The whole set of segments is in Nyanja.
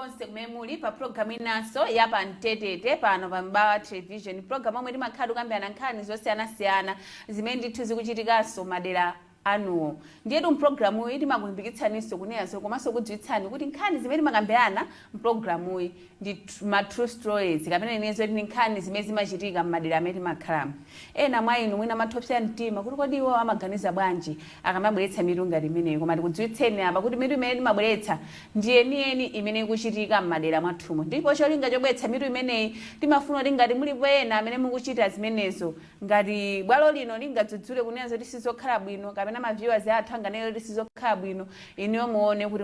Konse kumene muli pa programu inanso ya Pamtetete pano pa Mibawa Television, programu omwe timakhala tikukambirana nkhani zosiyanasiyana zimene ndithu zikuchitikanso madera anuwo. Ndiyetu mpulogalamuyi timakulimbikitsaninso kunenazo komanso kudziwitsani kuti nkhani zimene timakambirana mpulogalamuyi ndi ma true stories, kapena inezo ndi nkhani zimene zimachitika m'madera amene timakhalamo. Ena mwa inu mwina amathopsa mtima kuti kodi iwo amaganiza bwanji akamabweretsa mitu ngati imeneyi, koma tikudziwitseni apa kuti mitu imene timabweretsa ndi yeniyeni imene ikuchitika m'madera mwathumo. Ndipo cholinga chobweretsa mitu imeneyi, timafuna kuti ngati mulipo ena amene mukuchita zimenezo, ngati bwalo lino lingadzudzule kunena zoti sizokhala bwino, kapena ma viewers athu anganene kuti sizokhala bwino, inuyo muone kuti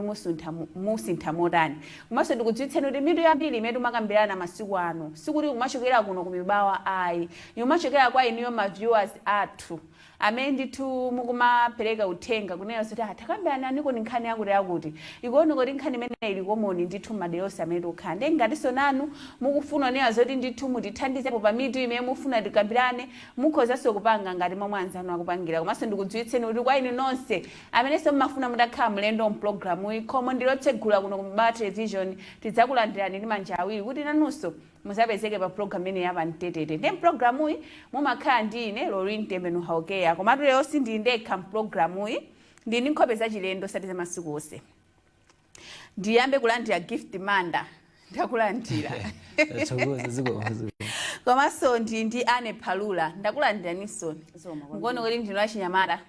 musintha motani. Komanso ndikudziwitseni kuti mitu yambiri imene timakambirana masiku ano sikuti kumachokera kuno ku Mibawa ayi, imachokera kwa inuyo ma viewers athu amene ndithu mukumapereka uthenga kunena zoti, "Ah, takambirana ni nkhani yakuti yakuti." Ikuoneka kuti nkhani imene ili common ndithu madera onse amene tikukhala. Ndiye ngatinso nanu mukufuna kunena zoti ndithu mutithandizepo pa mitu imene mufuna tikambirane, mukhozanso kupanga ngati momwe anzanu akupangira. Komanso ndikudziwitseni kuti kwa inu nonse amenenso mumafuna mutakhala mlendo mpulogalamu iyi, khomo ndilotsegula kuno ku Mibawa Television. Tidzakulandirani ndi manja awiri kuti nanunso muzapezeke pa program imene ya Pamtetete. Ndiye mpulogalamuyi mumakhala ndi ine, Lorin Temenu Haukeya. Komatu lero sindili ndekha mpulogalamuyi, ndili ndi nkhope zachilendo sati za masiku onse. Ndiyambe kulandira Gift Manda, ndakulandira. Tathokoza, zikomo, zikomo. Komanso ndi Ane Phalula, ndakulandiraninso. Zikomo kwambiri. Mukuona kuti ndinu achinyamata.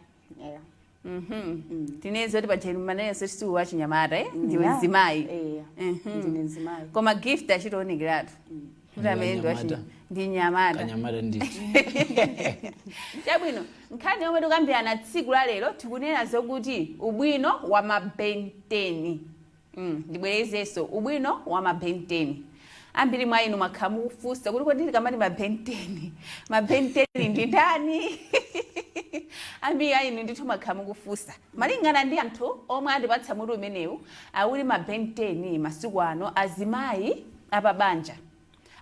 Yeah. Tinezi kuti pajeni manenso siwu wachinyamata, eh? Ndiwe mzimayi. Eh. Ndine mzimayi. Koma Gift achitoonekeraatu kuti amene ndi Nyamata. Ndi nyamata. Kanyamata ndithu. Chabwino, nkhani yomwe tikukambirana tsiku la lero, tikunena zokuti ubwino wa mabenteni. Ndibwerezenso, ubwino wa mabenteni. Ambiri mwa inu mwakhala mukufunsa kuti kodi tikamati mabenteni, mabenteni ndi ndani? Ambiri a inu ndithu mwakhala mukufunsa. Malingana ndi anthu omwe atipatsa mutu umenewu, akuti mabenteni masiku ano azimayi apabanja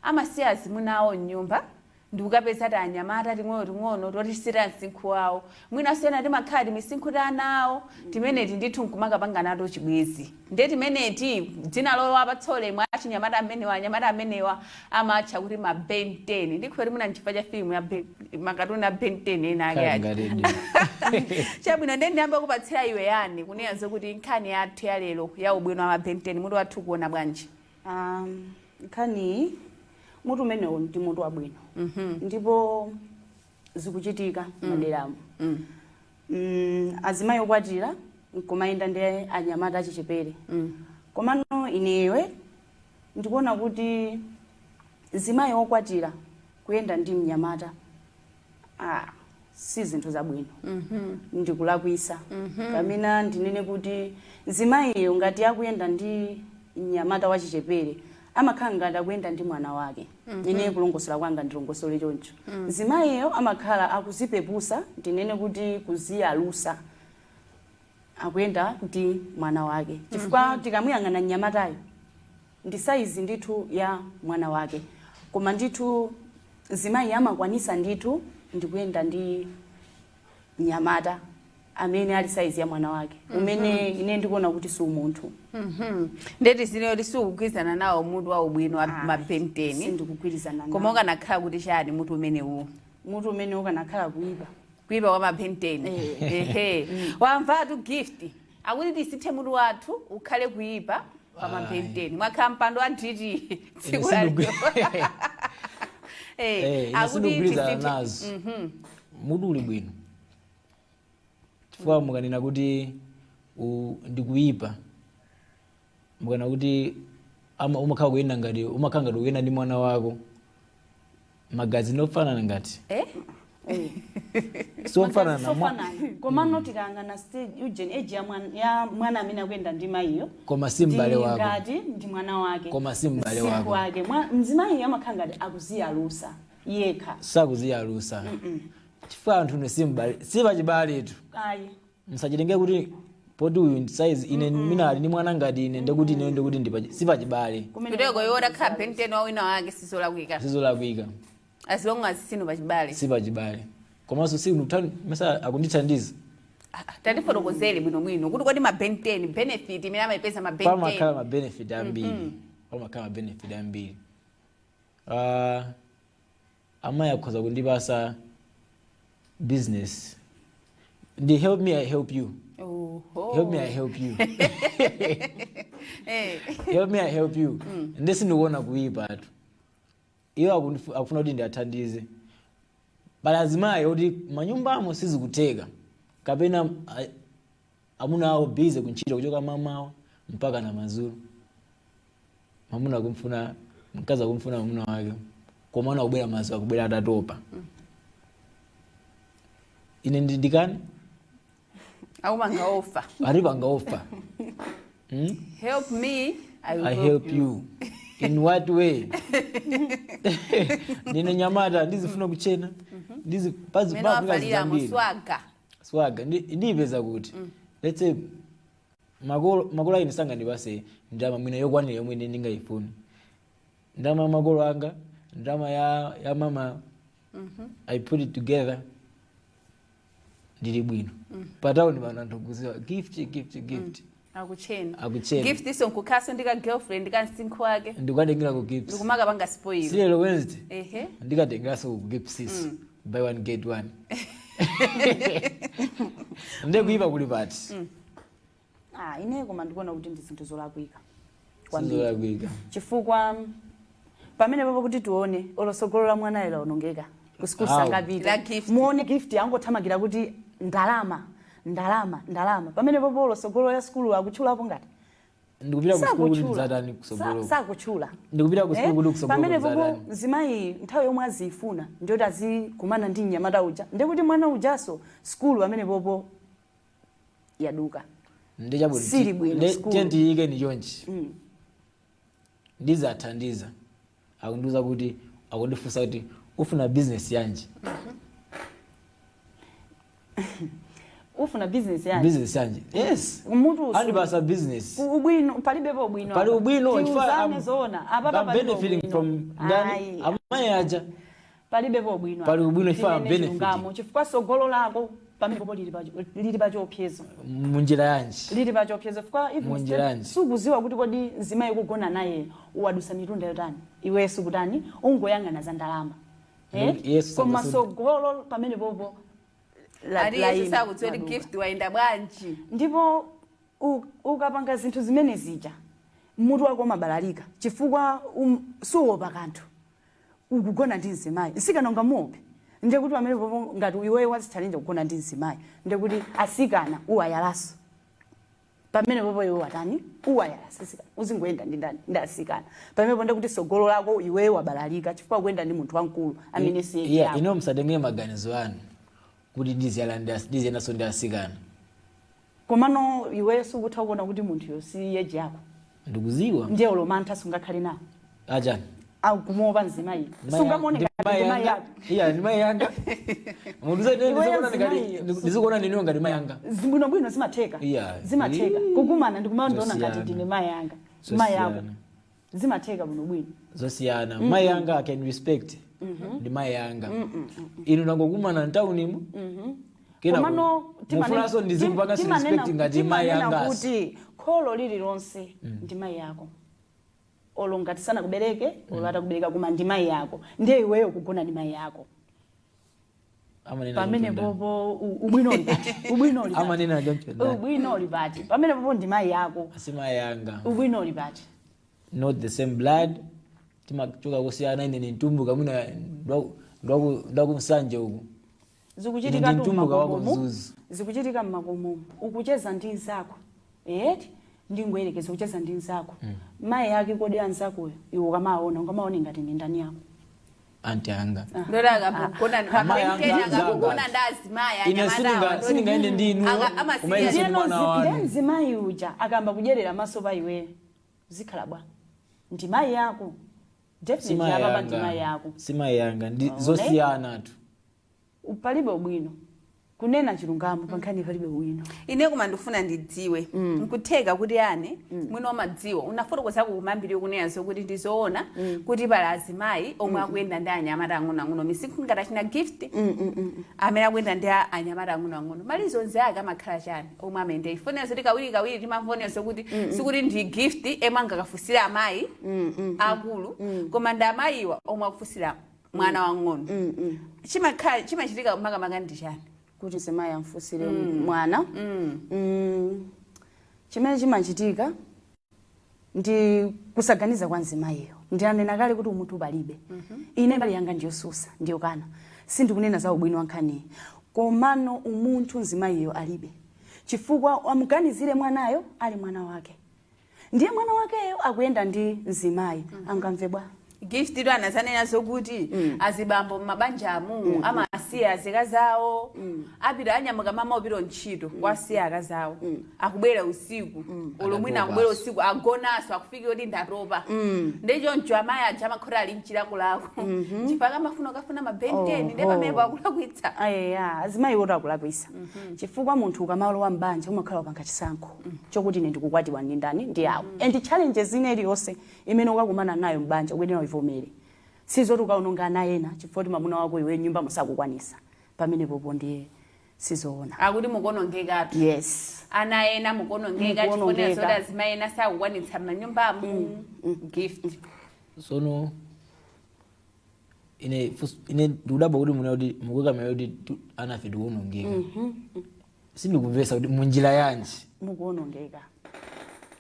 amasiya azimuna awo mnyumba ndikukapeza ti anyamata ting'ono ting'ono totisita msinkhu wawo, mwinanso ena timakhala timisinkhu ta ana awo timeneti, ndithu nkumakapanga nato chibwezi. Ndiye timeneti dzina lowapatsa ulemu achinyamata amenewa, anyamata amenewa amatcha kuti ma Ben 10. Ndikhupa kuti mwina nchifukwa cha filimu ya makatuni a Ben 10 ena ake aja. Ngati Chabwino, ndiye ndiyamba kupatsira iwe yani kunena zokuti nkhani yathu ya lero ya ubwino wa ma Ben 10, mutu wathu kuona bwanji? Nkhani mutu umenewu ndi mutu wabwino ndipo zikuchitika maderamo. Azimayi okwatira nkumayenda ndi anyamata achichepere. Komano inewe ndikuona kuti mzimayi okwatira kuyenda ndi mnyamata, ah, si zinthu zabwino, ndikulakwisa. Kamena ndinene kuti mzimayiyo ngati akuyenda ndi mnyamata wachichepere, amakhala ngati akuyenda ndi mwana wake. Ine kulongosola kwanga ndilongosole choncho. Mzimayiyo amakhala akuzipepusa, ndinene kuti kuziyalusa, akuyenda ndi mwana wake, chifukwa tikamuyang'ana mnyamatayo ndi saizi ndithu ya mwana wake. Koma ndithu mzimayi amakwanisa ndithu ndikuyenda ndi mnyamata amene ali saizi ya mwana wake, umene ine ndikuona kuti si umunthu. Ndeti zineyo kuti sikugwirizana nawo mutu wa ubwino wa mabenteni? Sindikugwirizana Koma nawo. ukanakhala kuti chani mutu umenewu? Mutu umene ukanakhala kuipa. Kuipa kwa mabenteni. Ehe, wamvatu Gift, akuti tisithe mutu wathu ukhale kuipa pa mabenteni. Mwakhala mpando wa DT tsiku la lero. Eh, ine Akuti sindikugwirizana tisithe. nazo. Mutu uli bwino, chifukwa mukanena kuti ndikuipa, mukanena kuti umakhala kuyenda ngati, umakhala ngati ukuyenda ndi mwana wako, magazi ndiofanana ngati Eh? Siofanana. Sofanana, komano tikayang'ana stage, ujeni, age ya mwana amene akuyenda ndi mayiyo. Koma si m'bale ndi wako. Ngati ndi mwana wake. Koma si m'bale Msinkhu wako. wake. Mzimayi amakhala ngati akuziyalusa yekha. Sakuziyalusa, chifukwa anthu ne si m'bale, si pachibaletu. Ayi. Msachitenge kuti poti uyu ndi size ine, mina ali ndi mwana ngati ine, ndekuti ine ndekuti ndi si pachibale. Kumene Kuteko iwo utakhala benteni wa wina wake sizolakwika? Sizolakwika. As long as sinu pachibale. Si pachibale, komanso si mesa akundithandiza. Ah, tatifotokozere bwinobwino kuti kodi ma Ben 10, benefit imene amayipeza ma Ben 10? Pamakhala ma benefit ambiri. Pamakhala benefit ambiri. Amayi akhoza kundipasa business ndi help me I help you. Oho. Help me I help you. Help me I help you. Nde sindikuona kuyipa atu. Iwo akufuna kuti ndiathandize. Pali azimayi oti manyumbamo sizikutheka, kapena amuna awo busy kuntchito kuchoka mamawa mpaka na madzulo. Mamuna akumfuna, mkazi akumfuna mamuna wake, koma ana akubwera madzulo, akubwera atatopa. Ine ndikani? Aumanga ofa. Aripanga ofa. Help me, I will I help you. In what way? Ndine nyamata, ndizifuna kuchena. Ndizi pazi Mene wafalira muswaga. Swaga ndiyipeza kuti let's say makolo ine sangandipase ndalama mwina yokwanira yomwe ine ndingayifune. Ndalama ya makolo anga, ndalama ya mama, I put it together, ndili bwino. Patawuni pano anthu akuziwa Gift, Gift, Gift. Akuchena. Akuchena. Gift iso nkukhaso ndika girlfriend ka msinkhu wake. Ndikatengera ku Gifts. Ndikumaka panga spoil. Silero Wednesday. Ehe. Ndikatengeranso ku Gifts iso. Buy one get one. Ndiye kuyipa kuli pati? Ah, ine koma ndikuona kuti ndi zinthu zolakwika kwambiri. Sizolakwika. Chifukwa pamene papo kuti tione olosogolo la mwanayo laonongeka ku sukulu Awu. sangapite. La Gift. Muone Gift angothamangira kuti ndalama, ndalama, ndalama. Pamene papo olosogolo ya sukulu akutchulapo ngati Ndikupita ku sukulu kuti Sakutchula. ndidzatani kusogolo? Sakutchula. Ndikupita ku sukulu kuti kusogolo Pamene popo kudzatani? mzimayi nthawi yomwe aziyifuna ndiyoti azikumana ndi mnyamata uja, ndikuti mwana ujaso sukulu pamene popo yaduka. Ndi chabwino. Sili bwino sukulu. Tiye tiyike ni chonchi. Ndizathandiza. Akundiuza kuti, akundifunsa kuti ufuna business yanji? Ufuna business yanji? Business yanji. Yes. Mutu Andipasa business. Ubwino palibepo ubwino. Pali ubwino, chifukwa Tiuzane zoona. Apapa I'm palibe benefiting ubwino. from ndani? Ayi. Amayi aja. Palibepo ubwino. Pali ubwino chifukwa I'm Tinene benefiting. chilungamo, chifukwa sogolo lako pamene popo lili pa chiopsezo. Munjira yanji? Lili pa chiopsezo chifukwa even Munjira yanji? sukuziwa kuti kodi mzimayi kugona naye uwadusa mitunda yotani. Iwe sukutani, ungoyang'ana za ndalama. Yesu Koma sogolo pamene popo Ali la Yesu ina, sakudziwa kuti laduka. Gift wayenda bwanji. Ndipo ukapanga zinthu zimene zija mutu wako umabalalika chifukwa suopa kanthu. Ukugona ndi mzimayi, msikana ungamuope? Ndiye kuti pamene popo ngati iweyo wazithalinja kugona ndi mzimayi, ndiye kuti asikana uwayalaso. Pamene popo iwe watani? Uwayalasa asikana. Uzingoyenda ndi ndani? Ndi asikana. Pamene ndiye kuti sogolo lako iweyo wabalalika chifukwa kuyenda ndi munthu wamkulu amene si age yako. Ino msatengere maganizo anu kuti ndiziyendanso ndi asikana. Komano iweyo sukutha kuona kuti munthuyo si age yako. Ndikuziwa. Ndiye ulomantha sungakhale nawo. Achani? Au kumuopa mzimayi. Sungamuone ngati ndi mayi yako. Iya, ndi mayi yanga. Munthu Iweyo mzimayi. ndizikuona ndiniwo ngati mayi yanga. Zibwinobwino zimatheka. Iya. Zimatheka. Kukumana ndikumaona ndiona ngati Zosiyana. ndine mayi yanga. Zosiyana. Mayi yako. Zimatheka bwinobwino. Zosiyana. Mayi yanga I can respect. Ndi mayi yanga. Inu nangokumana mtaunimo. Kena Komano mufunanso ndizikupanga respect ngati mayi timanena yanga. kuti kholo lililonse ndi mayi yako. Olo ngati sanakubereke, olo atakubereka, koma ndi mayi yako. Ndiye iweyo kugona ndi mayi yako. Amanena Pamene choncho ndani? popo ubwino uli pati? Ubwino uli pati? Amanena choncho ndani? Ubwino uli pati? Pamene popo ndi mayi yako. Asi mayi yanga. Ubwino uli pati? Not the same blood. Timachoka kusiyana, ine ni Mtumbuka, mwina ndwakumsanje uku. Zikuchitika Ine ndi tu Mtumbuka wako mmakomomo. Mzuzu. Zikuchitika mmakomomo. Ukucheza ndi nzako. Eti ndingoyerekeza kucheza ndi nzako. Mayi yake kodi anzakoyo iwe ukamaona ungamaone ngati ndi ndani yako? Anti anga. Ndora akakugona Mayi anga akakugona nzanga. ndi azimayi Ine anyamata awa. sindingaende ndi inu, Amasiya. koma ine Ndiyeno mwana wanu. ndiye mzimayi uja akamba kudyerera maso pa iwe zikhala bwa ndi mayi yako. Definitely Si mayi apapa ndi yanga. mayi yako. Si mayi yanga, ndi Aone. zosiyana tu. Palibe ubwino. Kunena chilungamo, pankhani palibe ubwino. Ine koma ndikufuna ndidziwe, nkutheka kuti ane mwini wamadziwa unafotokozako kumambiri kunena zokuti ndizoona kuti pali azimayi omwe akuyenda ndi anyamata ang'onoang'ono misinkhu ngati achina Gift, amene akuyenda ndi anyamata ang'onoang'ono, ma reasons ake amakhala chani omwe amayenda? Ifonera zoti kawiri kawiri timamvonera zokuti sikuti ndi Gift emwe angakafusire amayi akulu, koma ndi amayiwa omwe akufusira mwana wang'ono. Chimakhala chimachitika makamaka ndi chani? Kuti zimayi amfusire mwana, chimene chimachitika ndi kusaganiza kwa mzimayiyo. Ndinanena kale kuti umunthu palibe. Ine mbali yanga ndiyosusa, ndiyokana. Sindikunena za ubwino wa nkhaniyi, komano umunthu mzimayiyo alibe, chifukwa amuganizire mwanayo ali mwana wake, ndiye mwana wakeyo akuyenda ndi mzimayi, angamve bwa? Gift ito anazanena zokuti azibambo m'mabanjamu amasiya azikazi awo, apita, anyamuka mama upita ntchito, wasiya akazi awo, akubwera usiku, olo mwina akubwera usiku, agonaso, akufikira kuti ndatopa. Ndichoncho amayi aja amakhota ali mchilakolako chifukwa amafuna kafuna mabenteni, ndi pamenepo akulakwitsa. Ayeya, azimayi oti akulakwisa, chifukwa munthu ukamalowa mbanja umakhala wapanga chisankho chokuti ine ndikukwatiwa ndi ndani, ndi awo, and challenges ine iliyonse imene ukakumana nayo mbanja ukuyenera uivomere. Sizoti ukaononga ana ena chifukwa kuti mwamuna wako iwe nyumba musakukwanisa. Pamenepopo ndiye sizoona. Akuti mukuonongekatu. Yes. Ana ena mukuonongeka chifukwa Mukuonongeka. zoti azimayi ena sakukwanitsa m'manyumbamu. Gift. Sono ine ine ndikudabwa kuti muna kuti mukukamira kuti anafe tikuonongeka. Sindikumvesa kuti munjira yanji. Mukuonongeka,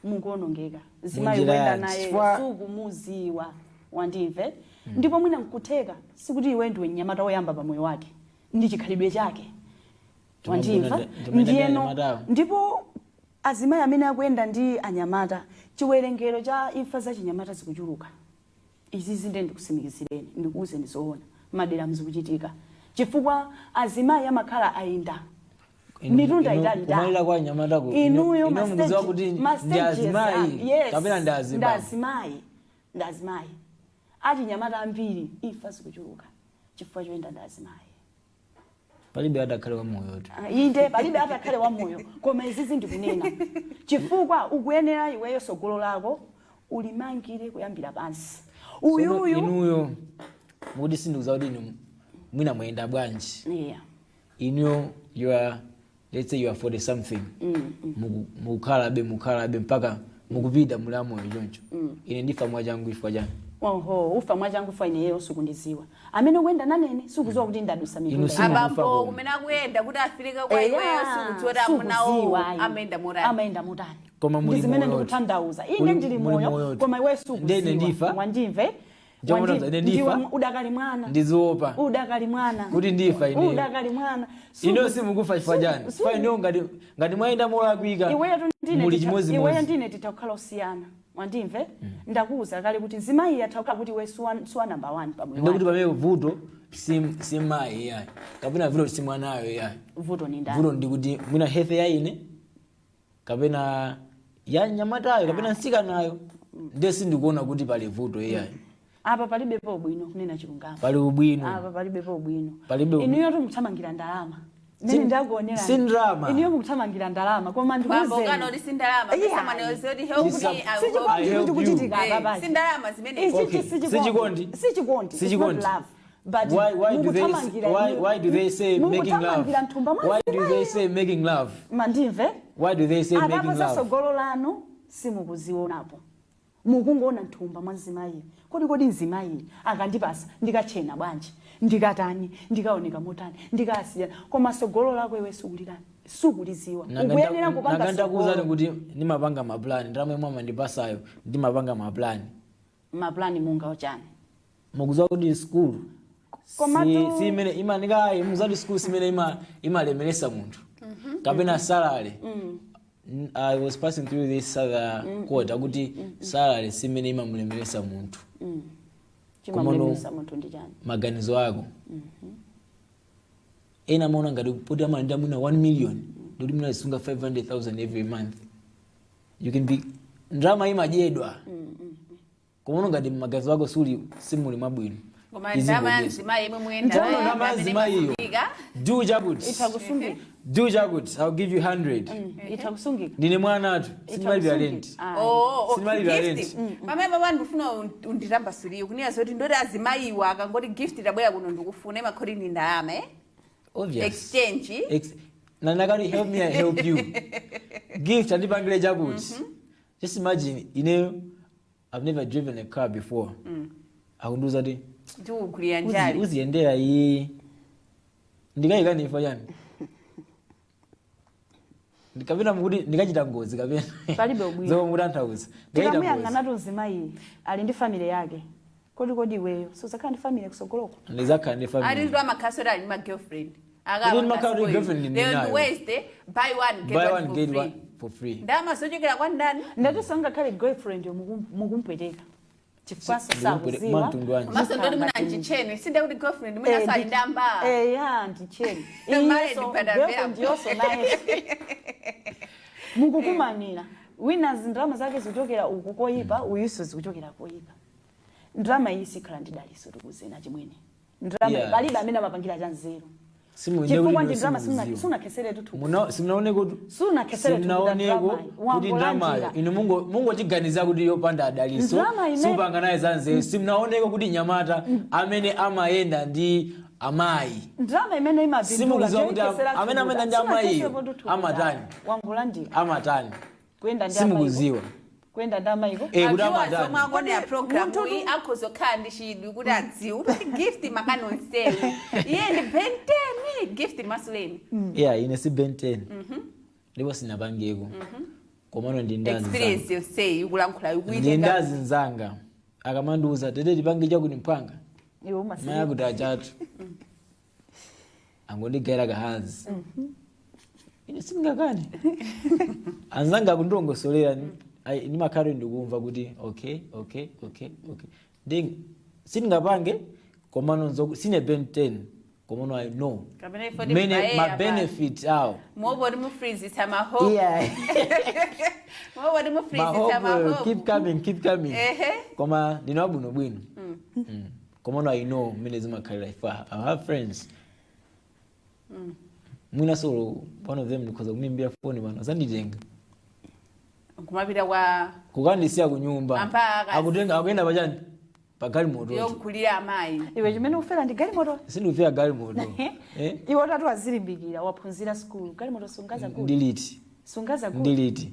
mukuonongeka. Zimayi Munjira kuyenda yanji? naye sukumuziwa, wandimve? Ndipo mwina nkutheka sikuti iwe ndiwe mnyamata woyamba pa moyo wake, ndi chikhalidwe chake, wandimva? Ndimayenda ndi Ndiyeno anyamatawo. ndipo azimayi amene akuyenda ndi anyamata, chiwerengero cha imfa za chinyamata zikuchuluka. Izi zinde ndikusimikizireni, ndikuwuzeni zoona, madera mzikuchitika chifukwa azimayi amakhala ayenda mitunda itali. Kumalira kwa anyamatako, Inuyo inu mukudziwa kuti ndi azimayi yes, kapena ndi ndi azibambo? Azimayi, ndi azimayi. Achinyamata ambiri imfa zikuchuluka chifukwa choyenda ndi azimayi. Palibe adakhale wa moyotu. Ah, inde, palibe atakhale wa moyo, koma izizi ndikunena chifukwa ukuyenera iweyo sogolo lako ulimangire kuyambira pansi. Sono Uyuyu inuyo mukuti sindikudziwa kuti inu mwina mwayenda bwanji. Inuyo you are, let's say you are 40 something, mukukhalabe, mukukhalabe mpaka mukupita muli amoyo choncho. Ine ndifa mwachangu chifukwa chani? Oho, ufa mwachangu fa ineyo sukundiziwa, amene ukuyenda nanene sukuziwa kuti ndadusa Inu mitunda. simukufa Abambo koma. kumene akuyenda kuti afirike kwa Eya, iweyo, sikudziwa kuti amunawo sukuziwa ayi. amayenda motani. Amayenda motani. Koma muli Ndi zimene moyotu. ndikutanthauza. Ine ndili Muli moyo, moyotu. koma iwe Ndene sukuziwa, ndifa. wandimve? Chomwe ine ndifa. Ndiwe udakali mwana. Ndiziopa Udakali mwana. kuti ndifa ineyo. Udakali mwana. Ineyo simukufa chifukwa chani? Chifukwa ineyo ngati mwayenda molakwika, Iweyo tu ndine muli iweyo chimodzimodzi. ndine titakhala osiyana, wandimve? Ndakuwuza kale kuti zimayi atha kuti iwe suwa number one pamoyo Ndikuti wake. pamene vuto si mayi iyayi, kapena vuto si mwanayo iyayi. Vuto ni ndani? Vuto ndikuti mwina health ya ine kapena ya nyamatayo kapena msikanayo. Ndiye sindikuona kuti pali vuto iyayi. Apa palibepo ubwino, kunena chilungamo. Pali ubwino. Apa palibepo ubwino. Palibe Inuyo mukuthamangira ndalama mmene ndakuonera. Si ndalama. Inuyo mukuthamangira ndalama, koma Bambo ndikuwuzeni. kana kuti sindalama pesa help Chisa- me. Sichikondi. I help Kuti kuchitika you. apa pachi. Sindalama zimene. Ichi Okay. sichikondi. Sichikondi. Sichikondi. It's not Sichikondi. love. But Why why do they say making love? mukuthamangira nthumba mwa Why do they say making love? Mandimve? Why do they say Apapo making love? zasogolo lanu simukuzionapo, mukungoona nthumba mwa mzimayi. Kodi mzimayi akandipasa ndikachena bwanji, ndikatani, ndikaoneka motani, ndikasiya? Koma sogolo lako iwe sukulirani, sukuliziwa. Ukuyenera kupanga Nanga ndakuwuzani sogolo. kuti ndimapanga maplani, ndalama yomwe amandipasayo ndimapanga maplani. Maplani munga ochani? Mukudziwa kuti school si imene imanikayi, mukudziwa kuti school si imene imalemeresa munthu kapena salary. I was passing through this other quote akuti salary si imene imamulemeresa munthu. Chimamulemeresa munthu ndi chani? Maganizo ako. Ena amaona ngati poti amalandira mwina 1 million ndikuti mwina azisunga 500,000 every month. You can be, ndalama imadyedwa, koma ngati maganizo ako suli simuli mwabwino, Koma ndalama ya mzimayi yemwe muyenda Tsono nayo ndalama ya amene mzimayiyo. imasungika. Do chakuti, Itha kusungika. do chakuti, I'll give you 100. Itha kusungika. Ndine mwana atu, sindimalipira rent. Ah. Oh, Sindimalipira gift. rent. Pamene papa ndifuna unditambasuliwe kunena zoti ndoti azimayiwa akangoti Gift tabwera kuno ndikufuna, imakhoti ndi ndalama, eh? Obvious. Exchange. Nanakati help me, I help you. Gift andipangire chakuti. Just imagine, ineyo I've never driven a car before, akundiuza kuti Ndikugulira njali. Uziyendera iyi, ndikayikani ifa chani kapena mukuti ndikachita ngozi kapena Palibe ubwino. zomwe mukutanthauza, ndikachita ngozi. Tikamuyang'anatu mzimayi ali ndi family yake. Kodi iweyo suzakhala ndi family kusogoloko? Ndizakhala ndi Ali family. ndi amakhaso ali ndi ma girlfriend. Kuti ndi makhala kuti girlfriend Lero ndinayo. ndi Wednesday, buy one get Buy one one for get free. one for free. Ndalama zochokera kwa ndani? Ndati sangakhale girlfriend yo mukumpweteka chifukwaso sakuziwa. Mwamtundu wanji? Komanso ndoti mwina nchicheni sinde kuti girlfriend mwina sali ndamba. Eya, ndicheni. Married but available. Girlfriend yonso naye mukukumanira wina ndalama zake zikuchokera uku koyipa, uyuso zikuchokera koyipa. Ndalama iyi sikhala ndi daliso, tikuzena chimwene ndalama. Palibe amene amapangira cha nzeru chifukwa ndi ndalama sunakheseretu thukuta. Simunaoneko Sunakheseretu. Simunaoneko kuti ndalamayo inu mungochiganiza kuti yopanda adaliso, Ndalama supanga naye za nzeru. Simunaoneko kuti nyamata amene amayenda ndi amayi, Ndalama imene imapindula Simukudziwa kuti amene amayenda ndi amayiyo amatani? Wangolandira. Amatani? Kuyenda ndi Simukudziwa. Kuyenda ndi amayiko. Eh, kuti Ma viewers amatani? omwe akuonera program Munthu iyi akhozokhala ndi chidwi kuti adziwe kuti Gift makani onsewu iye ndi Ben 10. Gift, masuleni. Yeah, ine si Ben 10 ndipo sinapangeko, komano ndi ndazi zanga. Experience yonseyi ukulankhula Ndi ikuitenga. ndazi nzanga akamandiuza tete tipange chakuti mphwanga, Iwe umasirira. maya kuti achatu angondigaira kahanzi, ine sindingakane. Anzanga akundilongosolera, ndimakhale ndikumva kuti okay, ndi sindingapange, komano sine Ben 10, komano I know Kapena ifo ndi mene mbayeya ma pa. benefit awo. Muopo mufreezisa mahope. Muopo mufreezisa Mahope mahope. Keep coming, keep coming. Koma ndine wabwinobwino. Komano I know mmene zimakhalira if I have friends, mwina so one of them ndikhoza kumuimbira foni pano azanditenga. Kumapita kwa Kukandisiya kunyumba. Ampaka. Akutenga, akuyenda pachani, pa galimoto. Yogulira amayi. Iwe chimene ufera ndi galimoto. Sindikufera galimoto, eh? Iwe utatu wazilimbikira, waphunzira skulu, galimoto sungaza gulu? Ndiliti? Sungaza gulu? Ndiliti?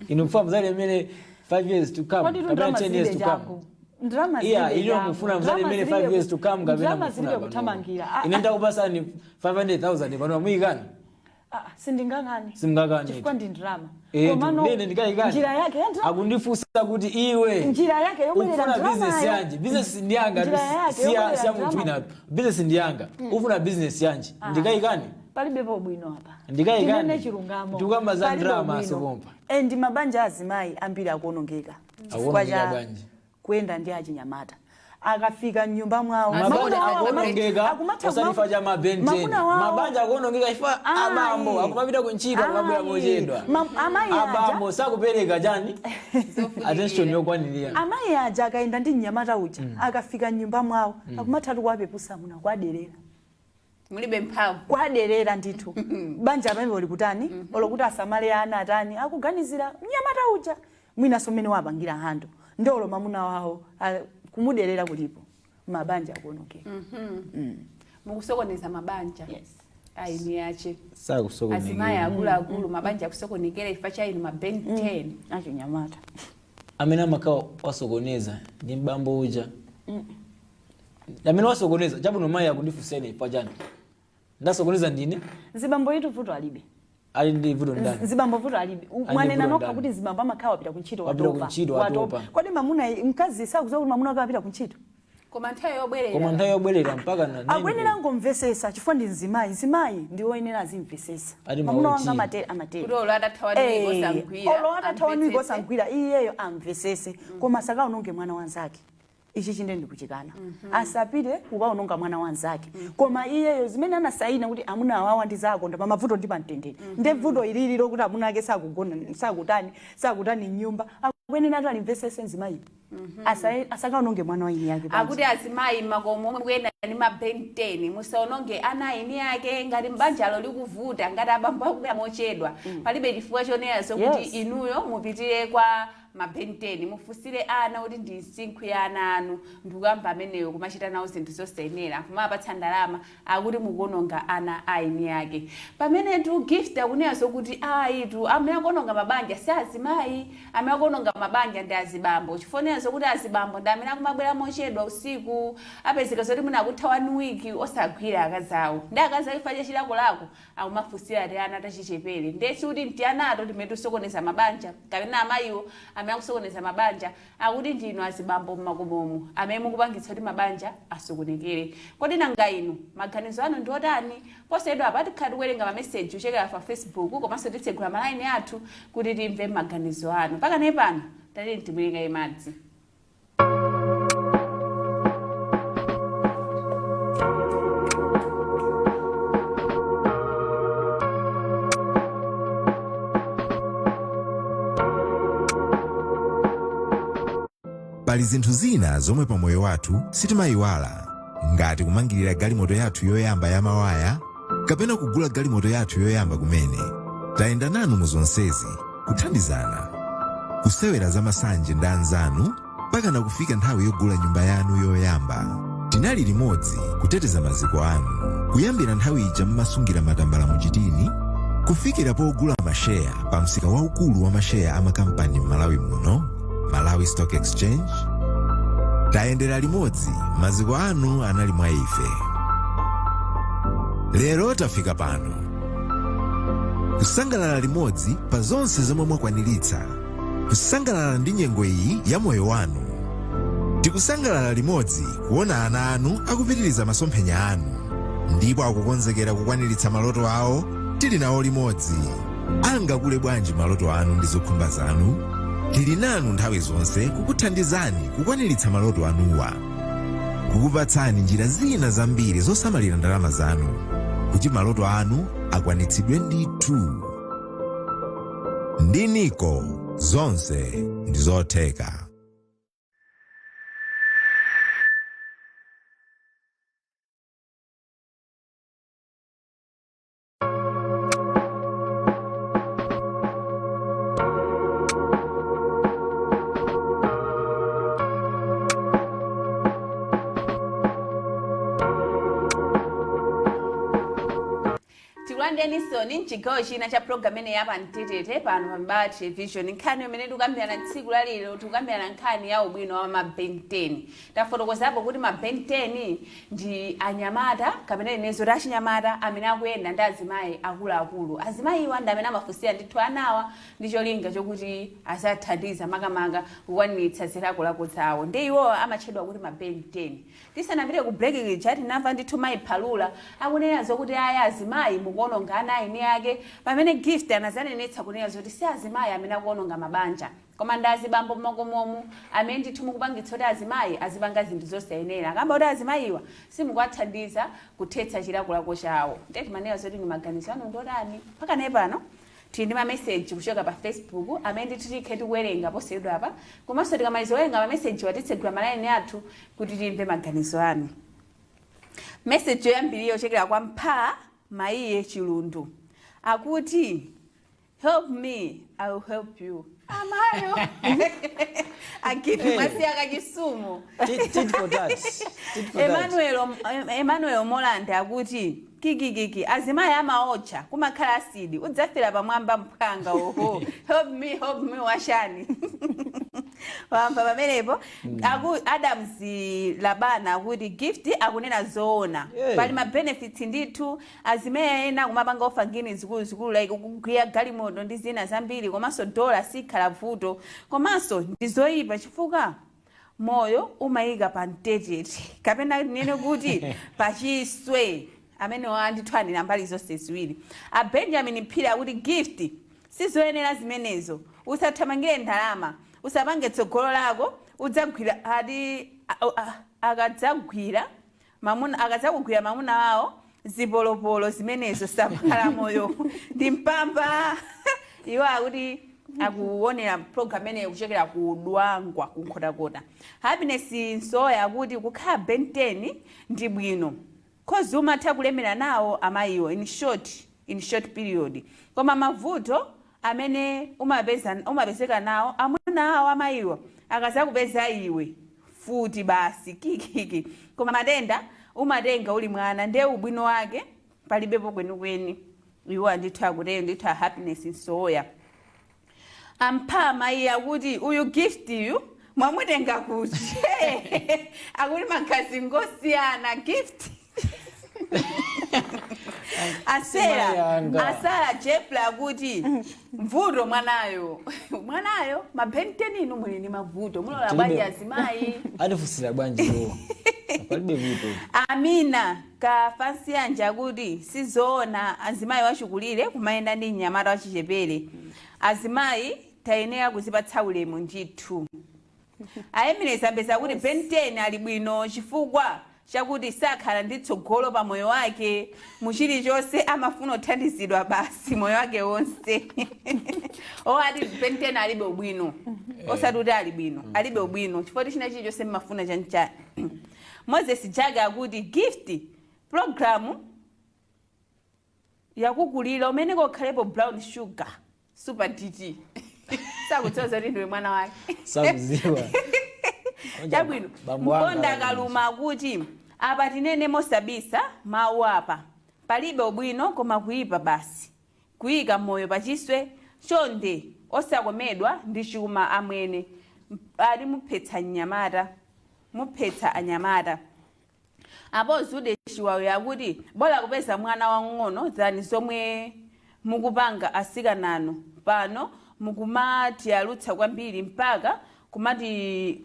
Inu mfuna mzali amene 5 years to come Kodi tu kapena ndalama 10 years zilibe to come? changu, ndalama Iya, zilibe iliyo changu. mufuna mzali Ndalama imene zilibe 5 years to come kapena ndalama mufuna zilibe panopo? kuthamangira. Ah, Ine ndakupasani 500,000 pano, amuyikani? Ah, sindingakani. Simungakani. Chifukwa ndi ndalama. Eh, Komano ndine ndikayikani. njira yake ya ndalama, Akundifunsa kuti iwe njira yake yobwerera ukufuna ndalamayo. business yanji? Business ndiyanga. Njira yake yobwerera Siya munthu ndalama. wina, business ndiyanga. Ufuna business yanji? Ndikayikani? Palibepo bwino apa. Ndikayikani? Tinene chilungamo. Tikukamba za Palibe ndalama bwino. sopompa. Eh, ndi mabanja azimayi ambiri akuonongeka chifukwa Akuonongeka cha bwanji? kuyenda ndi achinyamata. Akafika mnyumba mwawo, Mabanja mamuna wawo akuonongeka akumatha osati chifukwa cha ma Ben 10. mamuna wawo Mabanja akuonongeka chifukwa Ayi. abambo akumapita kuntchito, akumabwera Ayi. mochedwa. Amayi aja Abambo sakupereka chani, attention yokwanirira. Amayi aja akayenda ndi mnyamata uja, akafika mnyumba mwawo akumathatu kuwapepusa muna kuwaderera. Mulibe mphamvu. Kwaderera ndithu. Banja pamene likutani, olokuti asamale ana atani, akuganizira mnyamata uja, mwinaso mmene wapangira hando ndolo mamuna wawo kumuderera kulipo, mabanja akuonongeka. Mukusokoneza mabanja. Yes. Aini yache azimayi Sakusokonekera. akuluakulu, mabanja akusokonekera chifukwa cha inu ma Ben 10. Achinyamata. Amene amakhala wasokoneza ndi mbambo uja amene wasokoneza. Chabwino, mayi akundifunseni chifukwa chani ndasokoneza ndine. Zibambo itu vuto alibe. Ali ndi vuto ndani? Zibambo vuto alibe. Ali Mwanena vuto nokha ndani? kuti zibambo amakhala wapita kuntchito, Wapita watopa. kuntchito, watopa. Kodi mamuna, mkazi sakuziwa kuti mamuna wake wapita kuntchito? Koma nthawi yobwerera. Koma nthawi yobwerera mpaka na Akuyenera ngomvesesa chifukwa ndi mzimayi. Mzimayi ndi woyenera azimvesesa. Ali Mamuna mauti. wanga amatere, amatere. Kuti olo atathawa ndi osagwira, Olo atathawa ndi amvetsetse. osagwira, iyeyo amvesese, koma asakaononge mwana wanzake. Ichi chinde ndikuchikana. Asapite kukaononga mwana wanzake, koma iyeyo zimene anasayina kuti amuna awawa ndi zakonda pamavuto ndi pamtendere, nde vuto ilili lokuti amuna ake sakugona, sakutani, sakutani mnyumba, akuyenera ati alimvesese mzimayi. Asakaononge mwana wa eni ake panja. Akuti azimayi makomo omwe kuyenda ndi ma Ben 10, musaononge ana eni ake. Ngati mbanjalo likuvuta, ngati abambo akubwera mochedwa, palibe chifukwa chonena zokuti inuyo mupitire kwa ma Ben 10. Mufunsire ana kuti ndi msinkhu ya ana anu, ndikuyamba ameneyo kumachita nawo zinthu zosayenera, kumapatsa ndalama. Akuti mukuononga ana a eni ake. Pamenetu Gift akunena zokuti ayitu, amene akuononga mabanja si azimayi, amene akuononga mabanja ndi azibambo, chifukwa zokuti azibambo ndi amene akumabwera mochedwa usiku, apezeka zoti mwina akutha one week osagwira akazi awo, ndi akazi awo chifukwa cha chilakolako akumafunsira ti ana tachichepere. Ndiye sikuti nti anato timene tikusokoneza mabanja kapena amayiwo amene akusokoneza mabanja. Akuti ndinu azibambo mmakomomo amene mukupangitsa kuti mabanja asokonekere. Kodi nanga inu maganizo anu ndi otani? Posachedwa apa tikhala tikuwerenga mameseji kuchokera pa Facebook, komanso titsegula malaini athu kuti timve maganizo anu. Pakanayi pano tatiyeni timwerekaye madzi. Pali zinthu zina zomwe pamoyo wathu sitimayiwala, ngati kumangirira galimoto yathu yoyamba ya mawaya kapena kugula galimoto yathu yoyamba kumene. Tayenda nanu mu zonsezi, kuthandizana, kusewera za masanje ndi anzanu, mpakana kufika nthawi yogula nyumba yanu yoyamba. Tinali limodzi kuteteza maziko anu, kuyambira nthawi ija mmasungira matambala muchitini, kufikira pogula masheya pa msika waukulu wa masheya a makampani m'Malawi muno, Malawi Stock Exchange. Tayendera limodzi, maziko anu anali mwa ife. Lero tafika pano kusangalala limodzi pa zonse zomwe mwakwaniritsa, kusangalala ndi nyengo iyi ya moyo wanu. Tikusangalala limodzi kuona ana anu akupitiriza masomphenya anu ndipo akukonzekera kukwaniritsa maloto awo. Tili nawo limodzi. Angakule bwanji maloto anu ndi zokhumba zanu, tili nanu nthawi zonse kukuthandizani kukwaniritsa maloto anuwa, kukupatsani njira zina zambiri zosamalira ndalama zanu kuti maloto anu akwanitsidwe ndithu. Ndi NICO, zonse ndi zotheka. Tikulandireninso mchigawo china cha program imene ya Pamtetete pano pa Mibawa Television. Nkhani imene tikukambirana tsiku la lero, tikukambirana nkhani ya ubwino wa ma Ben 10. Tafotokozapo kuti ma Ben 10 ndi anyamata kapena inezo kuti achinyamata amene akuyenda ndi azimayi akuluakulu. Azimayiwa ndi amene amafunsira ndithu anawa ndi cholinga chokuti azathandiza makamaka kukwaniritsa zilakolako zawo, ndi iwowa amatchedwa kuti ma Ben 10. Tisanapite ku break ija, tinamva ndithu mayi Phalula akunena zokuti aya, azimayi mukuononga ana eni ake, pamene Gift anazanenetsa kunena zoti si azimayi amene akuononga mabanja, koma ndi azibambo mmakomomu amene ndithu mukupangitsa kuti azimayi azipanga zinthu zosayenera, akamba kuti azimayiwa simukuwathandiza kuthetsa chilakolako chawo. Ndiye timanena zoti ni maganizo anu ndotani? Pakanayi pano tili ndi mameseji kuchoka pa Facebook amene ndithu tikhe tikuwerenga posachedwa apa, komanso tikamaliza kuwerenga mameseji watitsegula malaini athu kuti timve maganizo anu. Meseji yoyambirira yochokera kwa Mpha Maiye Chilundu akuti, "Help me, I will help you." Amayo agifi. Hey. Mwasiya kachisumu. Tit for tat. Tit for tat. Emmanuel Moland akuti, "Kikikiki, azimayi amaotcha, kumakhala asidi, udzafera pamwamba mphwanga." Oho, "Help me, help me" washani? Wamva pamenepo? Aku Adams Labana akuti, "Gift akunena zoona." Hey. Pali ma benefits ndithu. Azimayi ena kumapanga offer ngini zikuluzikulu, like kugwiya galimoto ndi zina zambiri, komanso dola sikhala vuto. Komanso ndi zoyipa chifukwa moyo umayika pa mtetete, kapena tinene kuti pachiswe. Amene ndithu anena mbali zonse ziwiri. A Benjamin Phiri akuti, "Gift, sizoyenera zimenezo. Usathamangire ndalama, usapange tsogolo lako. Udzagwira ati akadzagwira mamuna, akadzakugwira mamuna wawo zipolopolo zimenezo, samakhala moyo ndi mpamba." Iwo akuti Akuonera program imeneyo kuchokera ku Dwangwa, kuNkhotakota. Happiness Nsoya akuti kukhala Ben 10 ndi bwino, 'cause umatha kulemera nawo amayiwo in short period, koma mavuto amene umapezeka nawo amuna awo amayiwo akazakupeza iwe futi basi kikiki. Koma matenda umatenga uli mwana, ndiye ubwino wake palibepo kwenikweni. Iwo andithu akutero ndithu a Happiness Nsoya. Amphama iye akuti uyu Gift yu mwamutenga kuti? Akuti magazi ngosiyana. Gift asera. Simayanga. Asala Jeffrey akuti mvuto mwanayo, mwanayo ma Ben 10 inu muli ndi mavuto, mulola bwanji azimayi? Atifunsira bwanji iwo? Palibe vuto. Amina ka fansi yanja akuti sizoona azimayi wachikulire kumayenda ndi mnyamata wachichepere. Azimayi tayenera kuzipatsa ulemu ndithu. Ayemire Zambeza kuti Ben 10 ali bwino chifukwa chakuti sakhala ndi tsogolo pa moyo wake, muchilichonse amafuna kuthandizidwa basi moyo wake wonse. O, ati Ben 10 alibe ubwino, osati kuti ali bwino, alibe ubwino chifukwa china chilichonse mmafuna chanichani. Moses Jack akuti Gift, programu yakukulira umene kokhalepo brown sugar super dt. Sakudziwa zoti ndiwe mwana wake. Sakuziwa. Chabwino. Bambo wanga. Mponda Kaluma akuti apa tinene mosabisa mawu apa, palibe ubwino koma kuyipa basi, kuyika moyo pachiswe. Chonde osakomedwa ndi chuma amwene, ali muphetsa mnyamata, muphetsa anyamata. Apo Zude Chiwawi akuti bola kupeza mwana wang'ono than zomwe mukupanga asikanano pano, mukumatiyalutsa kwambiri mpaka kumati